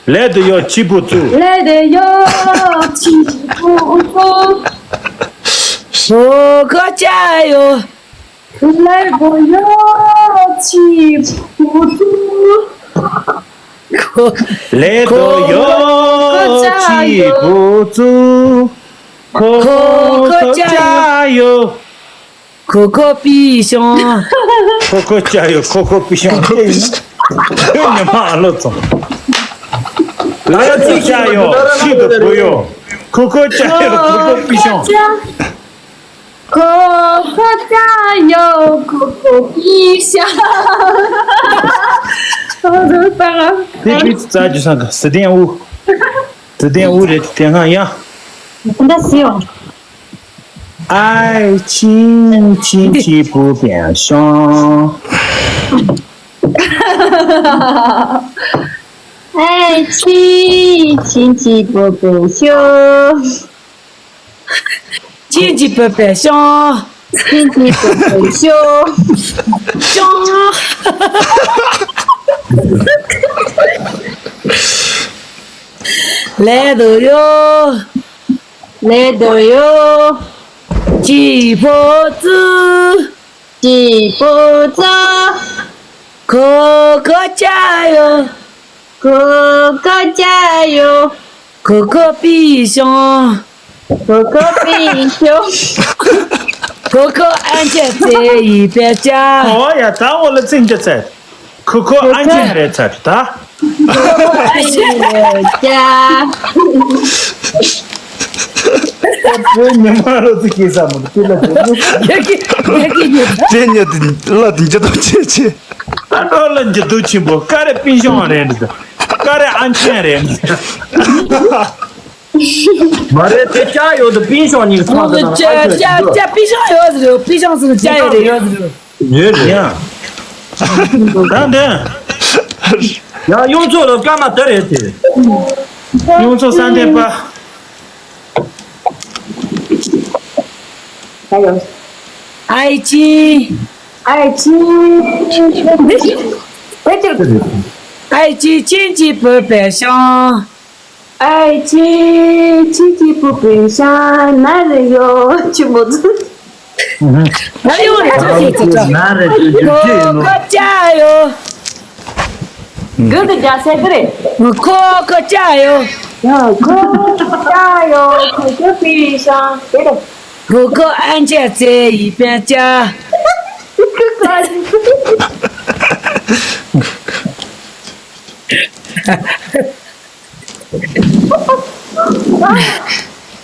ལེ་དོ་ཡོ་ཆི་པོ་ཙུ། ལེ་དོ་ཡོ་ཆི་པོ་ཙུ། ཁོ་ཁོ་ཅ་ཡོ། ལེ་དོ་ཡོ་ཆི་པོ་ཙུ། ལེ་དོ་ཡོ་ཆི་པོ་ཙུ། ཁོ་ཁོ་ཅ་ཡོ། ཁོ་ཁོ་པི་ཤོང་། ཁོ་ཁོ་ཅ་ཡོ་ཁོ་ཁོ་པི་ཤོང་། ཁོ་ཁོ་པི་ཤོང་། ཁོ་ཉི་མ་ཨ་ལོ་ཙོང་། ལ་ལ་ཚིག་ཤ་ཡོ་ཤི་དུ་བུ་ཡོ། ཁུ་ཁོ་ཅ་ཡོ་ཁུ་ཁོ་པི་ཤོང་། ཁོ་ཁོ་ཅ་ཡོ་ཁོ་ཁོ་པི་ཤ། ཨོ་རོ་ཏ་ང་། དེ་པི་ཙི་ཙ་ཇུ་སང་ག་སི་ཏན་ཨུ། སི་ཏན་ཨུ་རེད་དེ་ང་ཡ། འདི་སི་ཡོ།爱情亲戚不变心。爱情亲戚不变心。亲戚不变心。亲戚不变心。心。来都有。 来都有。吉普子。吉普子。可可加油。可可加油。可可必胜。可可必胜。可可安全这一边家。哦呀，打我了，真的在。 ཁུ་ཁོ་ཨན་ཆན་རེད་ཚར་ད། ཁུ་ཁོ་ཨན་ཆན་རེད་ཚར། བོད་ཉི་མ་རོ་ཚིག་གིས་བསམ་མོ་དེ་ལ་དེ་ཉོ། ཡ་གི་ཡ་གི་ཉོ། དེ་ཉོ་དེ་ལ་དེ་འཇི་ལྟོ་ཆེ་ཆེ། ཨ་འགྲོ་ལ་འཇི་ལྟོ་ཆེན་པོ་ཀ་རེ་པིན་ཤོང་རེད་འདི། ཀ་རེ་ཨན་ཆན་རེད། མ་རེད་དེ་ཅག་ཡོད་དུ་པིན་ཤོང་གཉིས་ཚང་ཟེར་ན་ཅག་ཅག་ཅག་པིན་ཤོང་ཡོད་ཟེར་རེད། པིན་ཤོང་ཟེར་ན་ཅག་ཡོད་རེད་ཡོད་ཟེར་རེད། ཡོད་རེད། ཡང་། ད་འདི། ཡང་གཡུ་མཚོ་ལ་སྐར་མ་དེ་རེད་དེ། གཡུ་མཚོ་ས་འདན་པ། ཨའི་ཅི། ཨའི་ཅི། ཨའི་ཅི་ཅིན་ཅི་བོད་པའི་ཤང་། ཨའི་ཅི་ཅི་ཅི་པུ་པུ་ཤ་ན་རེ་ཡོ་ཆི་མོ་ཙུ། ན་ཡོ་རེ་ཅོ་ཅི་ཙི་ཙ། ན་རེ་ཅོ་ཅི་ཅི་ཡིན་ནོ། ཁོ་ཅ་ཡོ། གུ་དུ་ཇ་སེ་ཀི་རེ། ཁོ་ཁོ་ཅ་ཡོ། ཁོ་ཅ་ཡོ་ཁོ་ཁོ་པི་ཤ་དེ་རེ། ཁོ་ཁོ་ཨན་ཅེ་ཙེ་ཡི་པན་ཅ།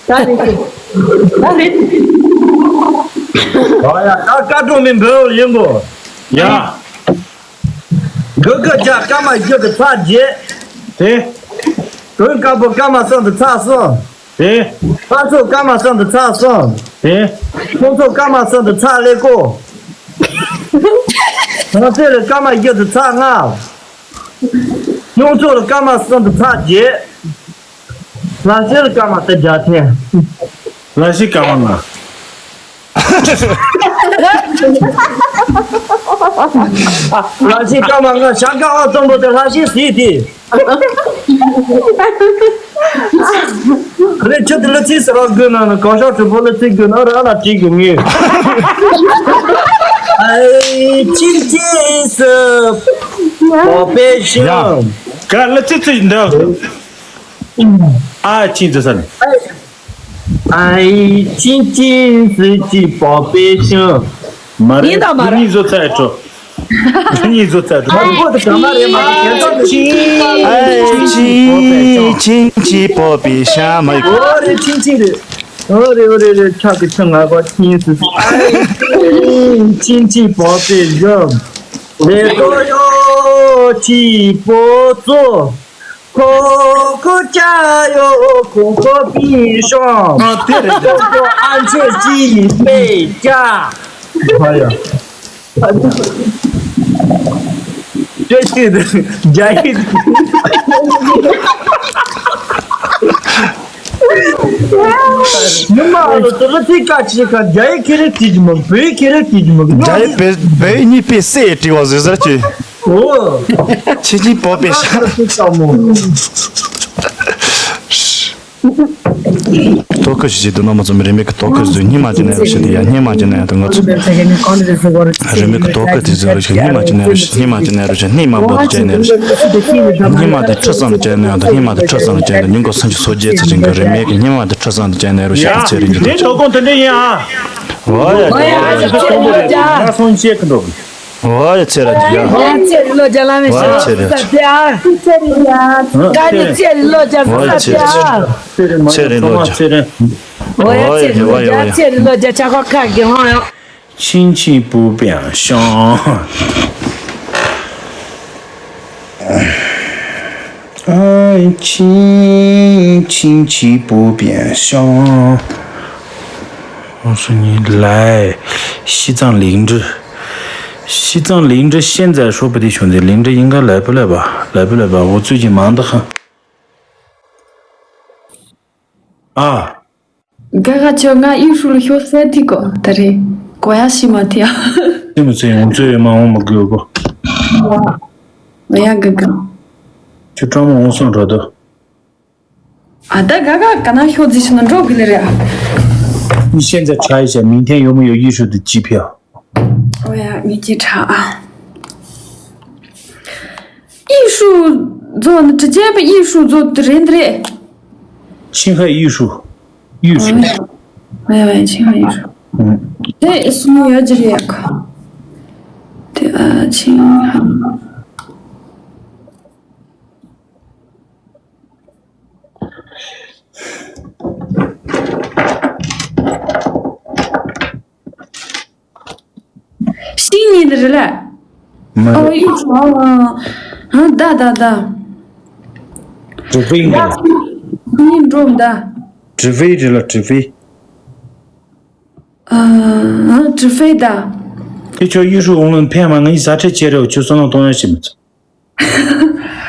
ད་རེད། ད་རེད། ཨ་ཡ་ད་ཀ་ཀྲོང་མི་འབོལ་ཡིན་གོ། ཡ། གུ་གུ་རྒྱ་སྐར་མ་བཞི་གི་ཚགས་བརྒྱད། དེ། གུང་དཀར་པོ་སྐར་མ་གསུམ་དུ་ཚགས་གསུམ། དེ། ཕར་ཚུར་སྐར་མ་གསུམ་དུ་ཚགས་གསུམ། དེ། ཁོང་ཚོ་སྐར་མ་གསུམ་དུ་ཚགས་ཀླད་ཀོར། གྲོང་གསེབ་ལ་སྐར་མ་བཞི་དུ་ཚགས་ལྔ། གཡུ་མཚོ་ལ་སྐར་མ་གསུམ་དུ་ཚགས་བརྒྱད། ལྷ་སའི་སྐར་མ་དེ་བརྒྱ་ཐེན། ལྷ་སའི་སྐར་མ་ལྔ། ལྷ་སའི་སྐར་མ་ལྔ་ཤ་ཀ་ཨ་དང་པོ་དེ་ལྷ་སའི་ཟིག་དེ། རེ་ཆུ་དེ་ལ་ཚིག་ཟེར་བ་དགོས་ན་ན་གང་ཤར་གྲུ་པོ་ལ་ཚིག་དགོས་ན་རང་ལ་ཚིག་དགོས་ངེས། ཨའི་ཅི་ཅི་སི་པོ་པེ་ཤང་། ག་ལ་ཚིག་ཚིག་འདྲ། ཨ་ཅི་ཟེར་ས་ནི། ཨའི་ཅི་ཅི་སི་ཅི་པོ་པེ་ཤང་། མ་རེད། ཡིན་དང་མ་རེད། གཉིས་བཟོ་ཚར་འགྲོ། གཉིས་བཟོ་ཚར་འགྲོ། ཨའི་ཅི་ཅི་པོ་པེ་ཤང་མ་ཡིན། ཨོ་རེད་ཅི་ཅི་རེད། ཨོ་རེད་ཨོ་རེད་རེད། ཆག་གི་ཆུ་ང་གོ་ཅི་སི་ཨའི་ཅི་ཅི་པོ་པེ་ཤང་། ལེ་ཏོ་ཡོ་ཅི་པོ་ཙོ། ཁོ་ཁོ་ཅ་ཡོ་ཁོ་ཁོ་པི་ཤོང་། ཨ་དེ་རེད། ཁོ་ཁོ་ཨན་ཆེ་ཅི་ཡི་པེ་ཅ། ཧ་ཡ། ཅེ་ཅི་རྒྱ་ཡིག་ཉི་མ་ལོ་ཙི་ལ་ཚིག་ཀ་ཅི་ཀ་རྒྱ་ཡིག་ཁེ་རེ་ཏི་ཅི་མོ་བོད་ཡིག་ཁེ་རེ་ཏི་ཅི་མོ། རྒྱ་ཡིག་བོད་བོད་ཡིག་གཉིས་པའི་སེ་ཡི་དྲི་བ་ཟེར་ཟེར་གྱི། ཨོ། ཆི་ཆི་པོ་པེ་ཤ། ཏོ་ཀི་ཞིག་བྱེད་དུ་ནོ་མ་ཚོ་མི་རེ་མིག་གི་ཏོ་ཀི་བཟོས་སྙིང་མ་བྱེད་ན་ཡ་བྱེད་དུ་ཡ་སྙིང་མ་བྱེད་ན་ཡ་དུ་ང་ཚོ་རེ་མིག་གི་ཏོ་ཀི་དེ་བཟོས་རུ་ཞིག་སྙིང་མ་བྱེད་ན་ཡ་རུ་ཞིག་སྙིང་མ་བྱེད་ན་ཡ་རུ་ཞིག་སྙིང་མ་བོ་དུ་བྱེད་ན་ཡ་རུ་ཞིག་སྙིང་མ་དེ་ཁྲི་ཙམ་བྱེད་ན་ཡ་དུ་སྙིང་མ་དེ་ཁྲི་ཙམ་བྱེད་ན་ཉིན་གོ་སུམ་ཅུ་སོ་བརྒྱད་ཚེ་ཅན་གི་རེ་མིག་གི་སྙིང་མ་དེ་ཁྲི་ཙམ་དུ་བྱེད་ན་ཡ་རུ་ཞིག་ཚེ་རིང་གི་དེ་ཏོ་ཀོ་དེ་འདྲ་ཡིན་ཨ། ཨོ་ཡ་ཡ་ཡ་ཡ་ཡ་སོང་ཆེ་གི་འགྲོ། ཝ་ཡ་ཚེ་ར་ཇི་ཡ། ཝ་ཡ་ཚེ་རི་ལོ་རྒྱ་ལ་མེ་ཤ་ས་ཏེ་ཨ། ཀ་ནི་ཚེ་རི་ལོ་རྒྱ་ས་ས་ཏེ་ཨ། ཚེ་རི་ལོ་རྒྱ། ཝ་ཡ་ཚེ་རི་ལོ་རྒྱ། ཚེ་རི་ལོ་རྒྱ་ཆ་ཁོ་ཁ་གི་ཧོ་ཡོ། 亲戚不变香。爱情，亲戚不变香。我说你来，西藏灵芝，西藏灵芝现在说不定兄弟，灵芝应该来不来吧？来不来吧？我最近忙得很。啊， ག་ག་ཁྱོད་ང་ཡུས་ཧྲུའུ་ལ་ཤོག་ཟེར་དུས་གོ་ད་རེས་གོ་ཡ་ཤི་མ་ཐི་ཡ། དེ་མི་ཚེ་ཡོང་ཚེ་ཡོད་མ་འོང་མི་དགོས་གོ། ཨོ་ཡ་ག་ག་ཁྱོད་ཀྲང་མོ་འོང་སོང་འགྲོ་དོ། ཨ་ད་ག་ག་ག་ན་ཤོག་རྫི་ཤི་ན་འགྲོ་གི་ལེ་རེད། 你现在查一下，明天有没有玉树的机票？ ཨོ་ཡ་ངས་ཀྱིས་ཁྲ་ཨ། 艺术做呢，直接被艺术做的人的嘞。 青海玉树，玉树。喂喂，青海玉树。嗯。对，是你要这里呀，靠。对啊，青海。 ཤིང་ཉིད་རེད་ལ། མ་ཨོ་རེད། ཡིག་ཚང་ཨ། ཨ་ད་ད་ད། 纸飞呢？ཡིན་འགྲོ་ད། 纸飞རེད་ལ་纸飞། ཨ་ཨ་纸飞ད། དེ་ཁྱོད་ཡུས་ཧྲུའུ་འོང་ལུང་ཕན་མ་ང་ཡི་ཟ་ཁྲེལ་ཆེ་རེད་ཁྱོད་བསོད་ནམས་གཏོང་ཡ་ཞིག་མི་ཚོ།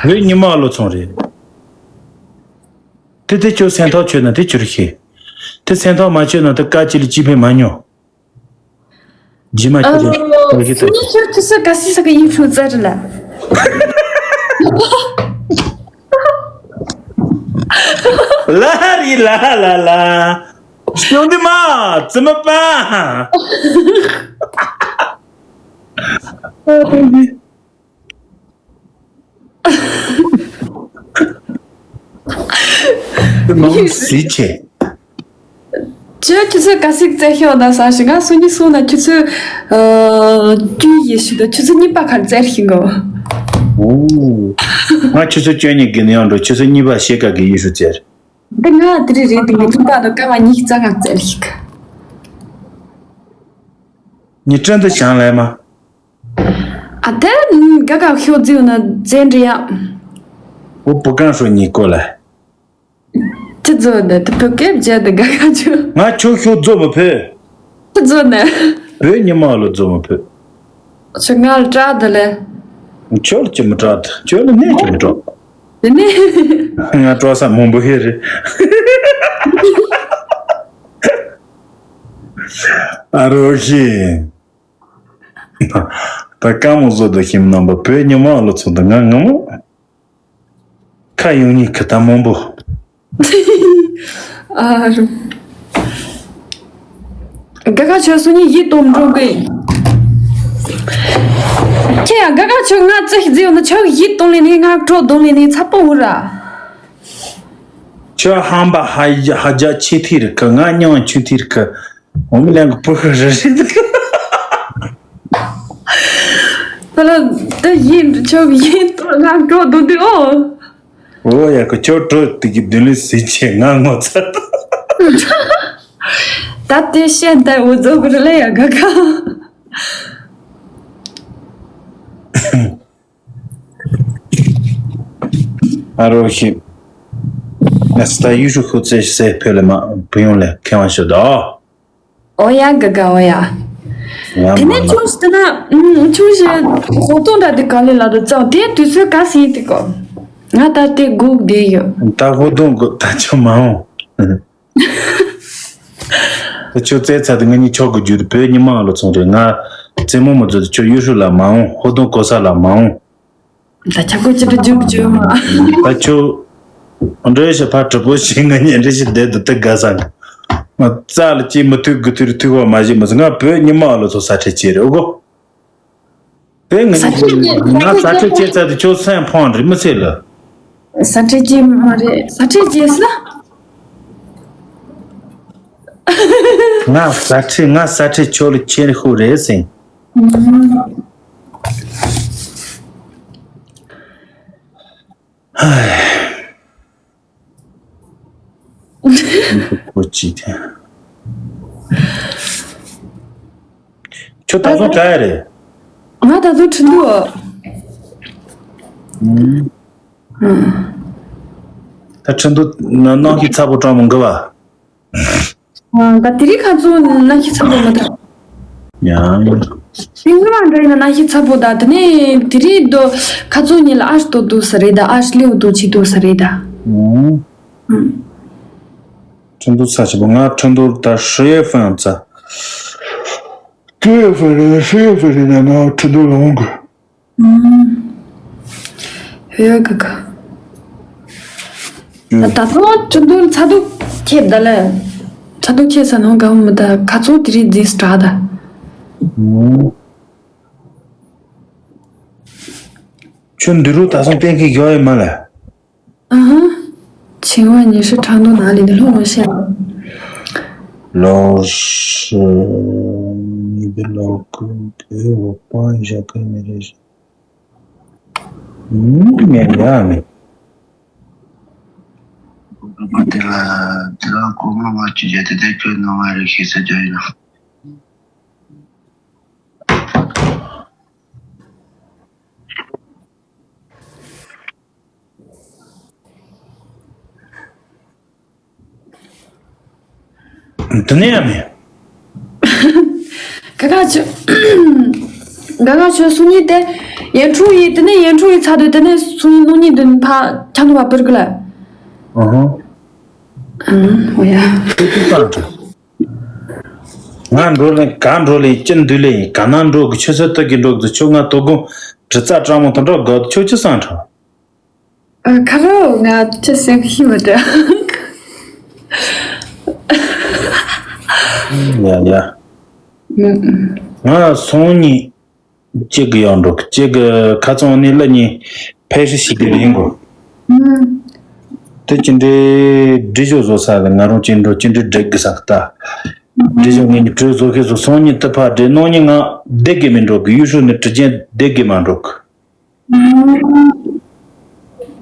བོད་ཉི་མ་བློ་ཚོང་རེད། དེ་དེ་ཁྱོད་སེམས་ཐག་ཆོད་ན་དེ་ཁྱོད་ཤེས། དེ་སེམས་ཐག་མ་ཆོད་ན་དེ་དཀའ་སྤྱད་ལ་སྐྱིད་ཕན་མ་མྱོང་། རྗེས་མ་ཁྱོད་ཀྱི་ཁྱོད་ཀྱི་ད། སུ་ནི་ཁྱོད་ཁྱོད་ཚོ་ག་སི་ས་གི་ཡིག་ཧྲུའུ་ཙ་རི་ལ། ལ་རི་ལ་ལ་ལ།兄弟们，怎么办？ དེ་མང་པོ་གཟིགས་བྱས། ཁྱོད་ཁྱོད་ཚོས་ག་ཟིག་བཙལ་ཤོག་ན་ས་ཞིག་ང་སུ་ཉི་སུ་ན་ཁྱོད་ཚོས་ཨ་རྒྱུ་ཡེ་ཤུ་དང་ཁྱོད་ཚོས་གཉིས་པ་གར་བཙལ་ཤིག་གོ། ཨོ། ང་ཁྱོད་ཚོ་ཁྱོད་གཉིས་དགེ་ནས་ཡང་འགྲོ་ཁྱོད་ཚོ་གཉིས་པ་ཤེས་ཀ་གི་ཡེ་ཤུ་བཙལ། འདི་ང་དེ་རིང་རེད་འདི་ངའི་ཐུག་པ་དང་ཀ་བ་གཉིས་རྩ་ང་བཙལ་ཤིག་ཉི་སྤྲིན་དུ་བྱང་ལས་མ། ཨ་དེ་ག་ག་ཤོག་རྫིའུ་ན་རྫས་འདྲི་ཡ། འོ་བུ་གང་ཤོག་ཉིས་ཀོ་ལ། ཅི་རྫོ་ནི་དེ་བུ་སྐད་བརྗེད་དེ་ག་ག་ཆུ། ང་ཁྱོད་ཤོག་རྫོ་མི་ཕོད། ཅི་རྫོ་ནི། བོད་ཉི་མ་ལོ་རྫོ་མི་ཕོད། ཁྱོད་ང་ལ་སྐྲག་དེ་ལས། ཁྱོད་ལ་ཅི་མི་སྐྲག་དེ་ཁྱོད་ལ་གནས་ཅི་མི་སྐྲག་དེ་ནི། ང་སྐྲག་ས་མང་པོ་ཧེ་རེད། ཨ་རོ་ཞེས། ད་ཀ་མོ་བཟོ་དུ་ཁྱིམ་རྣམ་པ་བོད་ཉི་མ་ལོ་ཚོ་དུ་ང་ང་མོ། ཁ་ཡོང་ཉིད་ཁི་ད་མང་པོ། ཨ་རུ། ག་ག་ཆོས་སུ་ཉིད་ཡིད་དུ་འགྲོ་དགོས། ཁྱེད་ཡང་ག་ག་ཆོས་ང་རྩིས་རྫིའུ་ནི་ཆོས་ཡིད་དུ་ལེན་ནི་ང་སྤྲོ་དུ་ལེན་ནི་ཚ་པོ་འུ་ར། ཁྱོད་ཧམ་པ་ཧ་ཧ་རྒྱ་ཆེ་ཐིག་རི་ཁི་ང་སྙིང་ཆུང་ཐིག་རི་ཁི། འོ་མི་ལན་གི་པུ་ཧི་རི་རི་འདུག་ད་ལ་ད་ཡིན་ཆོག་ཡིན་ཏོ་ང་འགྲོ་འདུག་འདུག་ཨོ། འོ་ཡ་ཁི་ཁྱོད་འགྲོ་དེ་གི་མདུན་ལས་ཟིན་ཆེ་ང་ངོ་ཚ། ད་དེ་བཤད་ད་འུ་ཚོ་གི་རི་ལ་ཡ་ག་ག་ཨ་རོ་ཞིག་ངས་ད་ཡུ་ཤུ་ཁུ་ཚེ་སེ་ཕེ་ལེ་མ་བུ་ཡོང་ལེ་ཁེ་བ་ཤོད་དོ། ཨོ་ཡ་ག་ག་ཨོ་ཡ། ཡ་དེ་ནས་མ་ཆུང་ཞིག་ན་ཆུང་ཞིག་ཧོ་ཏོང་འདྲ་དེ་ག་ལེ་ལ་དུ་ཙང་དེ་དུས་ཚོད་ག་སི་ཡིན་དེ་གོ། ང་ད་དེ་སྒུག་བསྡད་ཡོད། ད་ཧོ་ཏོང་གི་ད་ཆ་མ་འོང་། ད་ཁྱོད་བཙལ་ཚར་དུས་ང་གཉིས་ཆོག་གི་རྒྱུ་དེ་བོད་ཉི་མ་ལོ་ཚོང་རེད་ང་རྩེད་མོ་མ་རྫོགས་དུས་ཁྱོད་ཡུ་ཤུ་ལ་མ་འོང་ཧོ་ཏོང་གོ་ས་ལ་མ་འོང་། ད་ཆ་གོ་ཅི་འདྲ་རྒྱུག་རྒྱུག་མ། ད་ཁྱོད་འདྲ་ཞིག་ཕར་གྲི་པོ་ཞིག་ང་གཉིས་འདྲ་ཞིག་བསྡད་དུ་དེ་དགའ་ས་ང་རྩ་ལ་ཅི་མི་ཐུག་གི་ཐུག་ཐུག་པ་མ་བྱེད་མི་ཟེར་ང་བོད་ཉི་མ་ལོ་ཚོ་ས་ཁྲལ་བྱེད་རེད་ཨོ་གོ། དེ་ང་ས་ཁྲལ་ང་ས་ཁྲལ་བྱེད་ཚར་དུས་ཁྱོད་སེམས་ཕངས་རེད་མི་ཚེ་ལ། ས་ཁྲལ་བྱེད་མ་རེད་ས་ཁྲལ་བྱེད་ས། ང་ས་ཁྲལ་ང་ས་ཁྲལ་ཁྱོད་ལ་ཁྱེར་ཤོག་རེད་ཟེར། ཧའི། ཁོ་ཅི་ཐེ། ཁྱོད་ད་དུང་ག་ཡ་རེད། ང་ད་དུང་ཁྲིན་ཏུའུ། ཨུམ། ད་ཁྲིན་ཏུའུ་ན་གནམ་གཤིས་ཚ་པོ་གྲང་མོ་འགི་བ། ཨ། ད་དེ་རིང་ཁ་རྩང་གནམ་གཤིས་ཚ་པོ་མ་ད། ཡང་། དེང་སང་འདྲ་ཡིན་ན་གནམ་གཤིས་ཚ་པོ་ད། དེ་ནས་དེ་རིང་དུ་ཁ་རྩང་གཉིས་ལ་ཨ་ཞིག་ཏོ་འདུག་ས་རེད་ད། ཨ་ཞིག་སླེབས་འདུག་ཅིག་འདུག་ས་རེད་ད། ཨུམ། ཨུམ། ཁྲིན་ཏུའུ་ཚ་ཆེ་པོ། ང་ཁྲིན་ཏུའུ་ད་ཧྲི་ཡེ་ཧྥན་ཚ། ཀེ་ཧྥན་རེད། ཧྲི་ཡེ་ཧྥན་རེད་ན་ན་ཁྲིན་ཏུའུ་ལ་འོང་གི། ཨུམ། ཧེ་ཡ་ག་ག། ཨུམ། ད་ཐོག་ཁྲིན་ཏུའུ་ཚ་གདུག་ཁྱེད་ད་ལ། ཚ་གདུག་ཁྱེད་ས་ནང་ག་མོ་ད་ཁ་རྩང་དེ་རིང་འཛིན་སྟྲ་ད། ཨུམ། ཁྱོད་འདི་རུ་ད་སང་གཏན་འཁེལ་བཞག་ཡོད་མ་ལ། ཨ་ཧ། ཆིང་ཝ་ཉི་ཧྲི་ཁྲང་ཏུའུ་ན་ལི་ནི་ལྷོ་ངོ་ཤེས། ལོ་ཧྲི་ཉི་བི་ལོ་ཀུ་དེ་འོ་པང་བཞག་གི་མི་རེད། ངས་ཡ་མེད། དེ་ལ་དེ་ལ་གོ་མ་མ་ཅི་བྱས་དེ་དེ་ཁྱོད་ནང་ང་རེ་ཤེས་ས་རྒྱུ་ཡིན་ན། དེ་ནས་ཡང་མེད། ག་ག་ཆོ། ག་ག་ཆོ་སུ་ཉིད་དེ། ཡན་ཁྲུ་ཡི་དེ་ནས་ཡན་ཁྲུ་ཡི་ཚ་དུ་དེ་ནས་སུ་ཉིད་ནུ་ཉིད་དུ་ཕ་ཆ་ནུ་བ་པུར་གི་ལ། ཨ་ཧ། ཨང་། ཨོ་ཡ། ཁྱོད་ཀྱི་བསམ་ཚུལ། ང་འགྲོ་ལེ་ག་འགྲོ་ལེ་ཅི་འདུག་ལེ་ག་ན་འགྲོ་གི་ཆུ་ཚོད་དུ་གི་འགྲོ་གི་ཆུ་ང་དོ་དགོང་དྲི་རྩ་སྐྲག་མོ་དང་འགྲོ་དགོ་ཆུ་ཆུ་སང་ཁྲོ། ཨ་ཁ་རོ་ང་ཅི་སེམས་ཤི་མ་དྲ། ཡ་ཡ། ང་སོང་ཉིན། གཅིག་གི་ཡང་འགྲོ་གཅིག་གི་ཁ་ཚང་ནི་ལ་ཉིན་ཕལ་ཤི་ཞིག་གི་རིང་གོ། དེ་ཅི་འདྲའི་འདྲི་ཞོ་བཟོ་ས་གི་ང་རང་ཅི་འགྲོ་ཅི་འདྲའི་འགྲིག་གི་ས་གི་ད། འདྲི་ཞོ་ངས་ནི་གྲོས་བཟོ་ཤེས་བཟོ་སོང་ཉིན་དུ་ཕ་འདྲེ་ནོ་ཉིན་ང་བདེ་གི་མི་འགྲོ་གི་ཡུ་ཤུ་ནི་དྲི་ཅན་བདེ་གི་མ་འགྲོ་གི།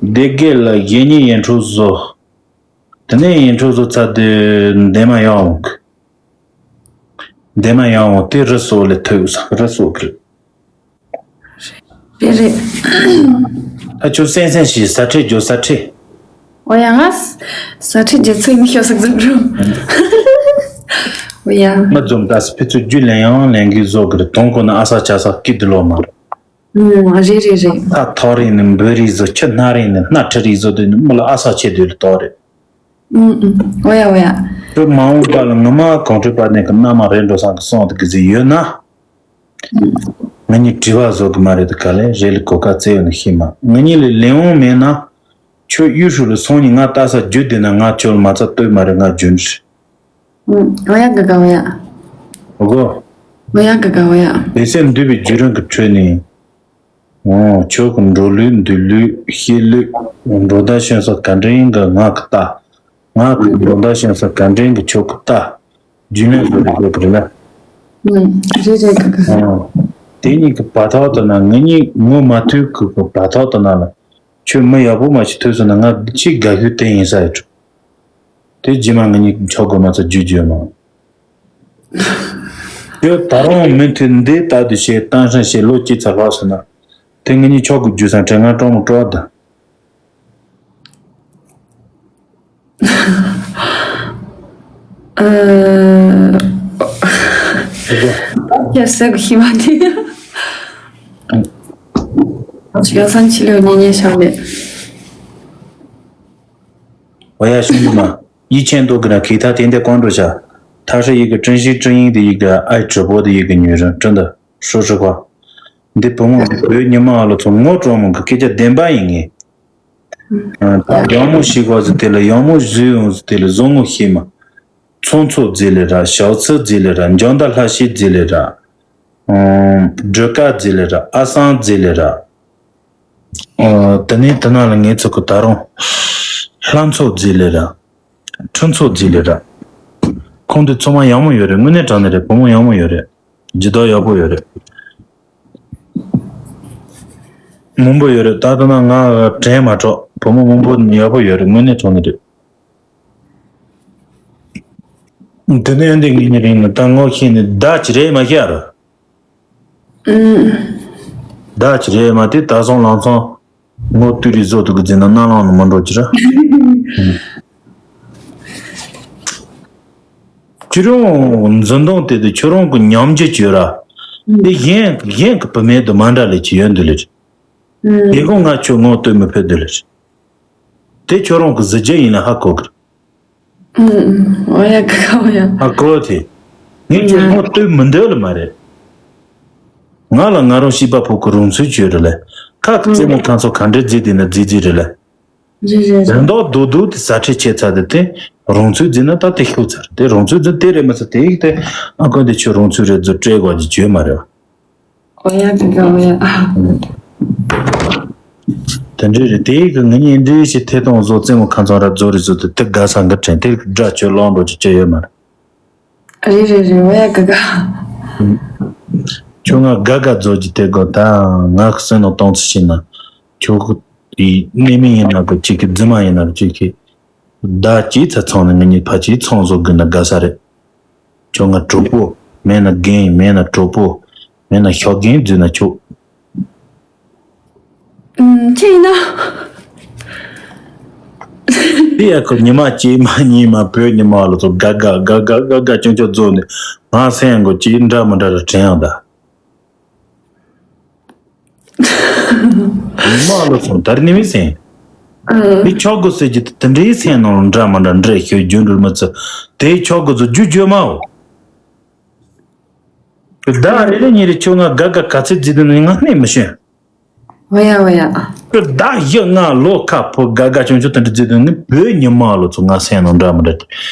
བདེ་གི་ལ་གཞན་ཉིན་ཡན་འཕྲོ་བཟོ། དེ་ནས་ཡིན་འཕྲོ་བཟོ་ཚར་དུས་འདས་མ་ཡོང་། འདས་མ་ཡོང་དེ་རི་སོགས་ལས་ཐོས་སོང་རི་སོགས་ཀྱི། རེད་རེད། ད་ཁྱོད་སེམས་སེམས་ཤིག་ཟ་ཁྲེ་རྒྱོ་ཟ་ཁྲེ། ཨོ་ཡ་ང་ཟ་ཁྲེ་རྒྱ་ཚོད་མི་ཤོ་ཟིག་ཟིག་རུ། ཨོ་ཡ། མི་འཛོམས་ད་སི་ཕི་ཚོ་རྒྱུ་ལེན་ཡང་ལེན་གི་བཟོ་གི་རེད་དོང་ཁོ་ན་ཨ་ས་ཆ་ས་སྐྱིད་དུ་ལོ་མ་རེད། ཨུམ། རེད་རེད་རེད། ས་ཐོག་རིང་ནས་འབུ་རིགས་བཟོ། ཆུ་སྣ་རིང་ནས་སྣ་ཁྲི་རིགས་བཟོ་དུས་ནི་མི་ལ་ཨ་ས་ཆེ་དུས་ལ་ཐོག་རེད། ཨུམ་ཨུམ། འོ་ཡ་འོ་ཡ། ཁྱོད་མ་འོངས་པ་ལ་ངོ་མ་གོང་ཁྲོས་པ་ནས་ཀྱི་མནའ་མ་རེད་འགྲོ་སང་གི་སོང་དུ་གི་ཟིག་ཡོད་ན། ང་གཉིས་དྲི་བ་བཟོ་གི་མ་རེད་དུ་ག་ལེ་རེད་ལ་གོ་ཀ་བཙལ་ཡོད་ན་ཤེས་མ་ང་གཉིས་ལ་ལེན་འོང་མེད་ན། ཁྱོད་གཡུ་ཧྲུ་ལ་སོང་ནས་ང་ལྟ་ས་རྒྱུ་དེ་ན་ང་ཁྱོད་ལ་མ་རྩ་ལྟོས་མ་རེད་ང་རྒྱུན་རེད། ཨུམ། འོ་ཡ་ག་ག་འོ་ཡ། འོ་གོ། འོ་ཡ་ག་ག་འོ་ཡ། བེ་སེམས་འདུས་པའི་བརྒྱུད་རིམ་གྱི་ཁྲོད་ནས། འོ་ཁྱོད་ཀྱི་འགྲོ་ལུགས་འདུག་ལུགས་ཤེས་ལུགས་འགྲོ་ཟླ་ཤོན་ས་ག་འདྲ་ཡིན་གི་ང་གི་ལྟ། ང་གི་འགྲོ་ཟླ་ཤོན་ས་ག་འདྲ་ཡིན་གི་ཁྱོད་ཀྱི་ལྟ། རྒྱུན་ལས་བཟོ་རེ་བཟོ་གི་རེད་ལ། ཨུམ། རེད་རེད་ག་ག་འོ། དེ་གཉིས་ཀྱི་བར་ཐག་ཏུ་ན་ངེད་གཉིས་ངོ་མ་ཐུག་གི་གི་བར་ཐག་ཏུ་ན་ལ། ཁྱོད་མི་ཡག་པོ་མ་ཞིག་ཐུག་སོང་ན་ང་ཅིག་དགའ་ཤོས་དེ་ཡིན་ས་ཡོད་ཆོག་དེ་རྗེས་མ་ངེད་གཉིས་ཆོག་དགོས་མ་ཚ་རྒྱུ་རྒྱུ་མ། ཁྱོད་ད་རུང་མུ་མཐུད་འདི་ལྟ་དུ་བྱེད་གཏམ་བཤད་བྱེད་ལོ་གཅིག་ཚར་ལྷག་སོང་ན། དེ་ངེད་གཉིས་ཆོག་དགོས་རྒྱུ་སང་དྲན་ང་སྤྲང་མོ་སྤྲོ་བ་དང་། ཨ། ཁྱེད་ཟེར་གི་ཤི་བ་དེ། ཡ་སང་ཕྱི་ལོ་ཉེ་ཉེ་ཤར་མེད། འོ་ཡ་ཤུང་མ། ཡིད་ཆེན་ཏོག་གི་ན་གི་ཐ་དེ་འདྲ་ཀོང་འགྲོ་བྱ། ཐ་ཧྲི་ཡི་གི་ཀྲིན་ཤིང་ཀྲིན་ཡིན་དེ་ཡི་གི་ཨའི་གྲི་པོ་དེ་ཡི་གི་ཉུས་རིན་ཀྲིན་དུ་ཧྲུ་ཧྲི་ཁ། འདི་བུ་མོ་འདི་བོད་ཉི་མ་ཨ་ལོ་ཚོ་ངོ་སྤྲོ་མོ་གི་སྐད་ཆ་བདེན་པ་ཡིན་ངེས། ད་ཡང་མོ་ཞིག་བ་ཟི་དེ་ལ་ཡང་མོ་བཟོས་ཡོང་ཟི་དེ་ལ་བཟོ་ངོ་ཤེས་མ། ཚོང་ཚོགས་རྫི་ལེ་ར་ཞའོ་ཚི་རྫི་ལེ་ར་འཇང་ད་ལྷ་ཤི་རྫི་ལེ་ར། སྒྲོལ་དཀར་རྫི་ལེ་ར་ཨ་སང་རྫི་ལེ་ར། ཨོ། དེ་ནས་དེ་ན་ལ་ངེད་ཚོ་གི་ད་རུང་། ལྷ་མཚོ་རྫི་ལེ་ར། ཁྲི་མཚོ་རྫི་ལེ་ར། ཁོང་དེ་ཚོ་མ་ཡག་མོ་ཡོད་རེད། དངོས་གནས་དྲང་གནས་རེད། བུ་མོ་ཡག་མོ་ཡོད་རེད། ཇི་ལྟར་ཡག་པོ་ཡོད་རེད། མང་པོ་ཡོད་རེད། ད་ལྟ་ན་ང་དྲན་མ་གྲོགས། བུ་མོ་མང་པོ་ཡག་པོ་ཡོད་རེད། དངོས་གནས་དྲང་གནས་རེད། དེ་ནས་འདི་ངེད་གཉིས་རིང་ནས་ད་ངོ་ཤེས་ནས་བདག་ཅི་རེད་མ་ཤེས་ར། ཨུམ། བདག་ཅི་རེད་མ་དེ་ད་སོང་ལང་སོང་ངོ་ཏུ་རི་བཟོ་དུ་གི་འཛིན་ན་སྣ་ལང་ནས་མ་འགྲོ་ཅི་ར། ཁྱོད་རང་འཛིན་སྟངས་དེ་དུ་ཁྱོད་རང་གི་ཉམས་འགྱུར་བྱོས་ར། དེ་གཞན་གཞན་གི་བུད་མེད་དུ་མ་འདྲ་ལས་ཀྱི་ཡོད་འདི་ལས། དེ་གོང་ང་ཁྱོད་ངོ་ལྟོས་མི་ཕོད་འདི་ལས། དེ་ཁྱོད་རང་གི་གཟི་བརྗིད་ཡིན་ལ་ཧ་གོ་གི་རེད། ཨུམ་ཨུམ། འོ་ཡ་ག་ག་འོ་ཡ། ཧ་གོ་དེ། ངས་ཁྱོད་ངོ་ལྟོས་མི་འདོད་ལ་མ་རེད། ང་ལ་ང་རང་ཤེས་པ་ཕོག་གི་རང་ཚུལ་བརྗོད་རེད་ལ། ཁ་གི་རྩེད་མོ་ཁ་ཚོ་ག་འདྲས་རྫི་དེ་ན་རྫི་རྫི་རེད་ལ། རེད་རེད་རེད། རེད་མདོག་རྡོག་རྡོག་དེ་ཟ་ཁྲེལ་ཆེ་ཚར་དེ་དེ་རང་ཚུལ་རྫི་ན་ད་དེ་ཤོད་ཚར་དེ་རང་ཚུལ་རྫི་དེ་རེད་མ་ཚར་དེ་ཡིག་དེ་ཨ་ཁོ་དེ་ཁྱོད་རང་ཚུལ་རེད་རྫི་སྤྲད་དགོས་ཀྱི་བརྗོད་མ་རེད་བ། འོ་ཡ་གི་ག་འོ་ཡ། དེ་འདྲས་རེད་དེ་ཡིག་གི་ངེད་གཉིས་འདྲེས་ཤིག་ཐད་གཏོང་བཟོ་རྩེད་མོ་ཁ་ཚང་ར་རྫོ་རེད་བཟོ་དེ་དེ་དགའ་ས་འགའ་དྲན་དེ་དགྲ་ཁྱོད་ལོང་འགྲོ་ཅི་ཅི་ཡོད་མ་རེད། རེད་རེད་རེད། འོ་ཡ་ག་ག། ཁྱོད་ང་དགའ་དགའ་རྫོགས་ཀྱི་དེ་དགོས་ད་ང་གི་སེམས་ནང་གཏོང་ཚུལ་ཤེས་ན། ཁྱོད་ཀྱི་གནས་མིང་ཡིན་ན་གི་གཅིག་གི་རྫུན་མ་ཡིན་ན་གི་གཅིག་གི། བདག་གཅིག་ཚ་ཚང་ནས་ངེད་གཉིས་ཕ་གཅིག་ཚང་བཟོ་དགོས་ན་དགའ་ས་རེད། ཁྱོད་ང་གྲོགས་པོ། མེད་ན་རྒན། མེད་ན་གྲོགས་པོ། མེད་ན་ཤོག་རྒན་བརྫུས་ན་ཆོག་ཨུམ། ཁྱེད་ཡིན་ན། དེ་ཡ་ཁོ་ཉི་མ་གཅིག་མ་གཉིས་མ་བོད་ཉི་མ་ལ་ཚོ་དགའ་དགའ་དགའ་དགའ་དགའ་དགའ་ཅུང་ཅུང་རྫོགས་ནས་ང་སེམས་ཡང་གོ་གཅིག་འདྲ་མི་འདྲ་ར་དྲན་ཡང་ད། ཉི་མ་ལ་ཚོ་དར་ནི་མི་སེམས། ཨུམ། དེ་ཆོག་གོ་ཟེར་གྱི་དེ་འདྲའི་སེམས་ནང་ལ་འདྲ་མི་འདྲ་འདྲ་ཤོད་རྒྱུ་འགྲུལ་མི་ཚོ་དེ་ཆོག་གོ་ཚོ་རྒྱུ་བརྗོད་མའོ། བདག་རེ་རེ་གཉིས་རེ་ཁྱོད་ང་དགའ་དགའ་ག་ཚོད་བརྫིས་དུས་ནི་ང་སྣེ་མི་ཤོན། འོ་ཡ་འོ་ཡ། ཁྱོད་བདག་བཞི་ལྔ་ལོ་ཁ་ཕོ་དགའ་དགའ་ཆུང་ཆུང་དེ་འདྲ་བརྫིས་དུས་ནི་བོད་ཉི་མ་ལོ་ཚོ་ང་སེམས་ནང་འདྲ་མི་འདྲ་དེ་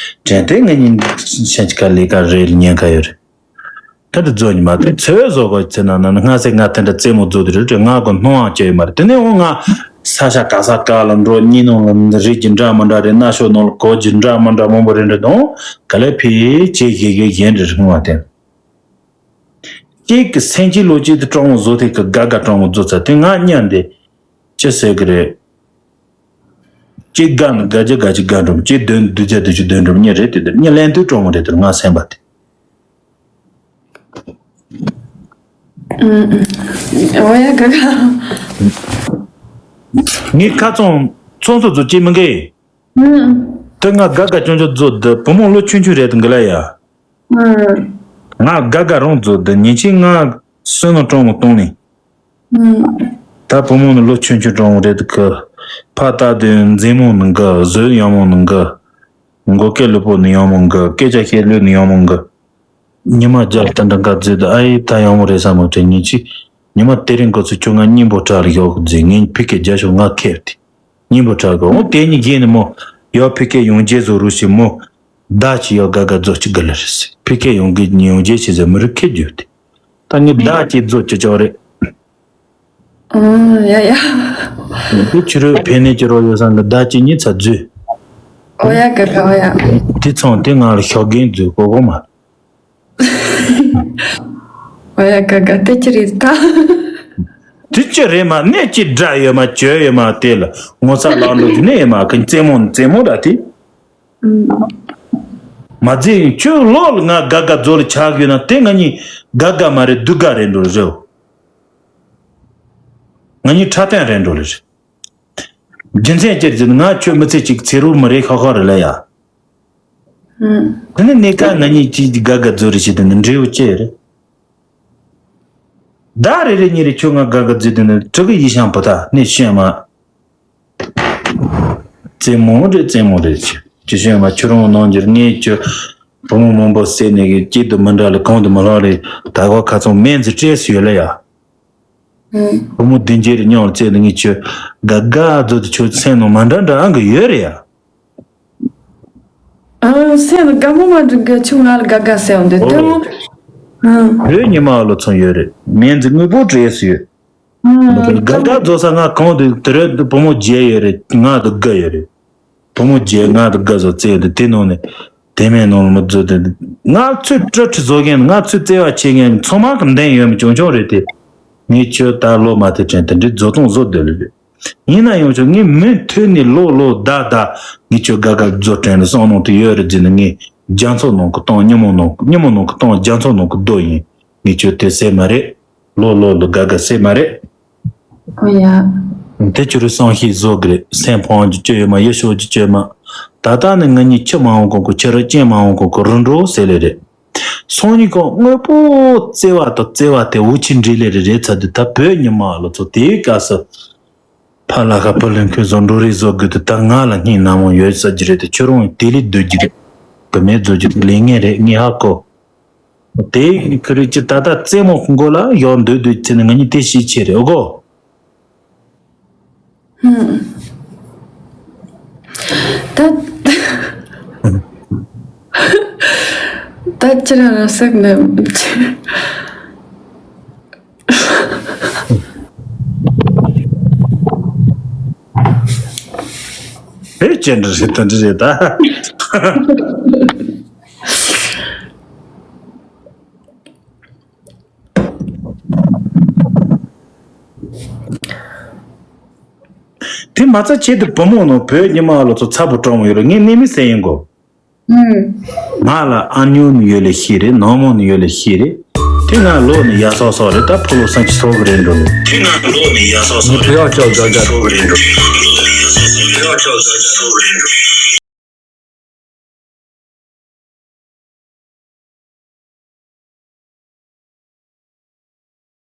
དྲན་ཏེ་ང་གཉིས་ཤན་ཆི་ཁ་ལས་ཀ་རེ་ལ་ཉན་ཁ་ཡོད་རེད། ད་དེ་རྫོགས་ཉི་མ་དེ་ཚེ་བཟོ་གོ་ཚེ་ན་ན་ན་སྔ་སེ་ང་དེ་འདྲ་རྩེད་མོ་རྫོགས་དུས་རེད་ང་གོ་སྣང་བ་སྐྱེ་ཡོད་མ་རེད། དེ་ནས་འོ་ང་ས་ཤ་ག་ས་ག་ལ་འགྲོ་གཉིས་ནང་ལ་རིགས་ཀྱི་འདྲ་མི་འདྲ་རེད། སྣ་ཤོག་ནང་ལ་གོ་གྱི་འདྲ་མི་འདྲ་མང་པོ་རེད་འདྲ་དང་ག་ལེ་ཕི་ཅེ་གེ་གེ་གཞན་འདྲ་རིག་མ་དེ། གཅིག་གི་སེམས་ཅན་ལོ་གཅིག་ཏུ་སྤྲང་བོ་བཟོ་ཐེབས་ཀྱི་དགའ་དགའ་སྤྲང་བོ་བཟོ་ཚར་དེ་ང་གཉིས་འདི་ཅི་ཟེར་གི་རེད། གཅིག་དགའ་ན་དགའ་རྒྱུ་དགའ་རྒྱུ་དགའ་འགྲོ་གཅིག་འདོན་འདོད་རྒྱུ་འདོད་རྒྱུ་འདོན་འགྲོ་གཉིས་རེད་དེ་དེ་གཉིས་ལན་དུ་སྤྲང་བོ་རེད་དེ་ང་སེམས་པ་དེ། ཨུམ། འོ་ཡ་ག་ག། ངའི་ཁ་ཚོང་ཚོང་སོ་ཚོ་ཅི་མི་འགའི། ཨུམ། དེ་ང་དགའ་དགའ་ཅུང་ཅུང་བཟོ་དེ་བུ་མོ་ལོ་ཆུང་ཆུང་རེད་དེ་འགི་ལ་ཡ། ང་དགའ་དགའ་རང་བཟོ་དེ་ཉིན་གཅིག་ང་བསོད་ནམས་སྤྲང་བོ་གཏོང་ནི། ད་བུ་མོ་ནི་ལོ་ཆུང་ཆུང་སྤྲང་བོ་རེད་དེ་ཁི། ཕ་ལྟ་དུས་མཛེས་མོ་ནི་འགི། བཟོས་ཡག་མོ་ནི་འགི། མགོ་སྐེ་ལུས་པོ་ནི་ཡག་མོ་འགི། སྐད་ཆ་བཤད་ལུགས་ནི་ཡག་མོ་འགི། ཉི་མ་རྒྱབ་ཏན་ཏན་ག་བརྫིས་དུས་ཨ་ཡེ་ད་ཡག་མོ་རེད་བསམ་མོ་དྲན་ཉིན་གཅིག་ཉི་མ་དེ་རིང་གོ་ཚུལ་ཁྱོད་ང་སྙིང་པོ་བྲག་ལ་ཡོག་གི་བརྫིས་ངས་ཕི་ཀེ་རྒྱ་ཤོག་ང་ཁེབས་ཏེ། སྙིང་པོ་བྲག་གི་འོ་དེ་གཉིས་རྗེས་ནས་མོ་ཡོ་ཕི་ཀེ་ཡོང་རྗེས་བཟོ་རུ་ཞིག་མོ། བདག་ཅི་ཡོ་དགའ་དགའ་རྫོགས་ཅི་དགའ་ལ་རེད་ཟེར་ཕི་ཀེ་ཡོང་གི་ཡོང་རྗེས་ཞིག་ཟེར་མི་རུ་ཁེ་རྒྱུ་དེ། ད་ངས་བདག་ཅི་རྫོགས་ཅི་ཅོག་རེད། ཨ་ཡ་ཡ། དེ་ཕྱི་རོལ་ཕན་གནས་ཀྱི་རོ་ཡོ་སང་གི་བདག་ཅི་གཉིས་ཚ་རྫུས། ཨོ་ཡ་ག་ག་ཨོ་ཡ། དེ་ཚང་དེ་ང་ལ་ཤོག་རྒན་རྫུས་གོ་གོ་མ། ཨོ་ཡ་ག་ག་དེ་ཅི་རེད་ད། དེ་ཅི་རེད་མ་གནས་ཅི་འདྲ་ཡོད་མ་བཅོས་ཡོད་མ་དེ་ལ་ངོ་ཚ་ལང་འགྲོ་གི་གནས་ཡོད་མ་གི་རྩེད་མོ་རྩེད་མོ་འདྲ་དེ། མ་རྫིག་ཁྱོད་ལོ་ལ་ང་དགའ་དགའ་རྫོགས་ལ་ཆགས་ཡོད་ན་དེ་ང་གཉིས་དགའ་དགའ་མ་རེད་སྡུག་དགའ་རེད་འགྲོ་རེད། ང་གཉིས་འཁྲབ་སྟོན་རེད་འགྲོ་ལེ་རེད། རྒྱུ་མཚན་ཅི་རེད་ཟེར་ན་ང་ཁྱོད་མི་ཚེ་གཅིག་ཚེ་རོགས་མི་རེད་ཁ་ཁ་རེད་ལ་ཡ། ཨུམ། དེ་ནི་གནས་སྐབས་ང་གཉིས་གཅིག་དགའ་དགའ་རྫོགས་རེད་ཞེས་དེ་ནི་འབྲས་བུ་ཅི་རེད། ཟླ་རེ་རེ་གཉིས་རེ་ཁྱོད་ང་དགའ་དགའ་རྫོགས་དེ་ནི་ཕྲུ་གུ་ཡིད་བཞིན་པོ་ད་ནི་ཤེས་མ། རྩེད་མོ་རེད་རྩེད་མོ་རེད་ཅི་ཅི་ཤེས་མ་ཁྱོད་རང་ནང་འགྱུར་ངས་ཁྱོད་བུ་མོ་མང་པོ་བསད་ནས་གི་གཅིག་ཏུ་མི་འདྲ་ལ་གང་དུ་མི་ལྷག་རེད་ད་གོ་ཁ་ཚང་སྨན་རྩིས་སྤྲད་སུ་ཡོད་ལ་ཡ། ཨུམ། བུ་མོ་བདུན་བརྒྱད་རེ་མཉམ་ལ་བཙལ་ནས་ངས་ཁྱོད་དགའ་དགའ་རྫོགས་དེ་ཁྱོད་སེམས་ནང་མ་འདྲ་འདྲ་ཨང་གི་ཡོད་རེད་ཡ། ཨ་སེམས་ནང་དགའ་མོ་མ་འགྲིག་གི་ཁྱོད་ང་ལ་དགའ་དགའ་ཟེར་འོང་དེ་ཨོ། ལྟད་མོ། ཨ། བོད་ཉི་མ་ལོ་ཚོང་ཡོད་རེད་སྨན་རྩིས་དངོས་པོ་སྤྲད་སུ་ཡོད། ཨ། དགའ་དགའ་རྫོགས་ས་ང་གང་དུ་དེ་རེད་བུ་མོ་བརྒྱད་ཡོད་རེད་ང་དུ་དགའ་ཡོད་རེད། བུ་མོ་བརྒྱད་ང་དང་དགའ་བཟོ་བཙལ་དུས་དེ་ནང་ནས་དེ་མིན་ནང་ལ་མི་བཟོ་དེ་ང་ཚོས་སྤྲོ་ཁྲི་བཟོ་མཁན་ང་ཚོས་བརྩེ་བ་ཆེ་མཁན་ཚང་མ་གི་འདེང་ཡོད་མི་ཆུང་ཆུང་རེད་དེ། ངས་ཁྱོད་ད་ལོ་མ་དེ་དྲན་དེ་འདྲའི་བཟོ་སྟངས་བཟོ་སྡོད་ལེ་རེད། ཡིན་ན་ཡང་ཆོག་ངས་མུ་མཐུད་ནས་ལོ་ལོ་ཟླ་ཟླ་ངས་ཁྱོད་དགའ་དགའ་བཟོ་དྲན་ལ་བསམ་མནོ་དེ་ཡོད་རེད་ཟེར་ནས། ངས་རྒྱ་མཚོ་ནང་གི་སྟོང་། ཉིན་མོ་ནང་གི། ཉིན་མོ་ནང་གི་སྟོང་། རྒྱ་མཚོ་ནང་གི་རྡོ་ཡིན། ངས་ཁྱོད་དེ་ཟེར་མ་རེད། ལོ་ལོ་ལ་དགའ་དགའ་ཟེར་མ་རེད། ཨོ་ཡ། དེ་ཁྱོད་རང་བསམ་ཤེས་བཟོ་དགོས་རེད། སེམས་ཕམ་རྒྱུ་ཅི་ཡོད་མ། ཡིད་སྐྱོ་རྒྱུ་ཅི་ཡོད་མ། ད་ལྟ་ནི་ང་གཉིས་ཁྱི་མ་འོང་གོང་གི། ཁྱོད་རང་སྤྱན་མ་འོང་གོང་གི་རུ་འགྲོ་ཟེར་ལེ་རེད། སང་ཉིན་གང་དངོས་པོ་བརྩེ་བ་དང་བརྩེ་བ་དེ་འུ་ཆི་འདྲེས་ལེ་རེད་རེད་ཚར་དུས། ད་བོད་ཉི་མ་ལོ་ཚོ་དེའི་སྐབས་སུ། ཕ་ལ་ཁ་བུ་ལོན་ཁོས་བཟོ་འགྲོ་རེས་བཟོ་དགོས་དུས། ད་ང་ལ་སྙིང་ན་མོ་ཡོད་ས་ཀྱི་རེད་དེ། ཁྱོད་རང་དེ་ལས་སྡོད་ཀྱི་རེད། བུད་མེད་བཟོ་རྒྱུ་དེ་ལས་ངན་རེད། ངས་ཧ་གོ། དེ་ཁུ་རེ་ཅི་ད་ལྟ་རྩེད་མོ་མགོ་ལ་ཡོག་འདོད་འདོད་ཚེ་ནི་ང་གཉིས་དེ་ཤེས་ཆེ་རེད། ཨོ་གོ། ཧུམ། ད། ད་ཁྱེད་རང་རང་སེམས་ནས། ཨེ་ཅེ་འདྲ་རེད། ད་འདྲ་རེད་ད། དེ་མ་ཚད་ཆེད་དུ་བུ་མོ་ནང་བོད་ཉི་མ་ལོ་ཚོ་ཚ་པོ་གྲོང་ཡོད་རེད། ངས་གནས་མི་ཟེར་ཡིན་གོ། ང་ལ་ཨ་ཉོ་ནི་ཡོད་ལེ་ཤི་རེད། ནང་མོ་ནི་ཡོད་ལེ་ཤི་རེད། དེ་ང་ལོ་ནི་ཡ་སོག་སོག་རེད། ད་ཕོ་ལོ་སང་ཆི་སོག་གི་རེད་འགྲོ་ལེ། དེ་ང་ལོ་ནི་ཡ་སོག་སོག་རེད། ཕུ་ཡག་ཅོག་ཟ་ཅག་སོག་གི་རེད་འགྲོ།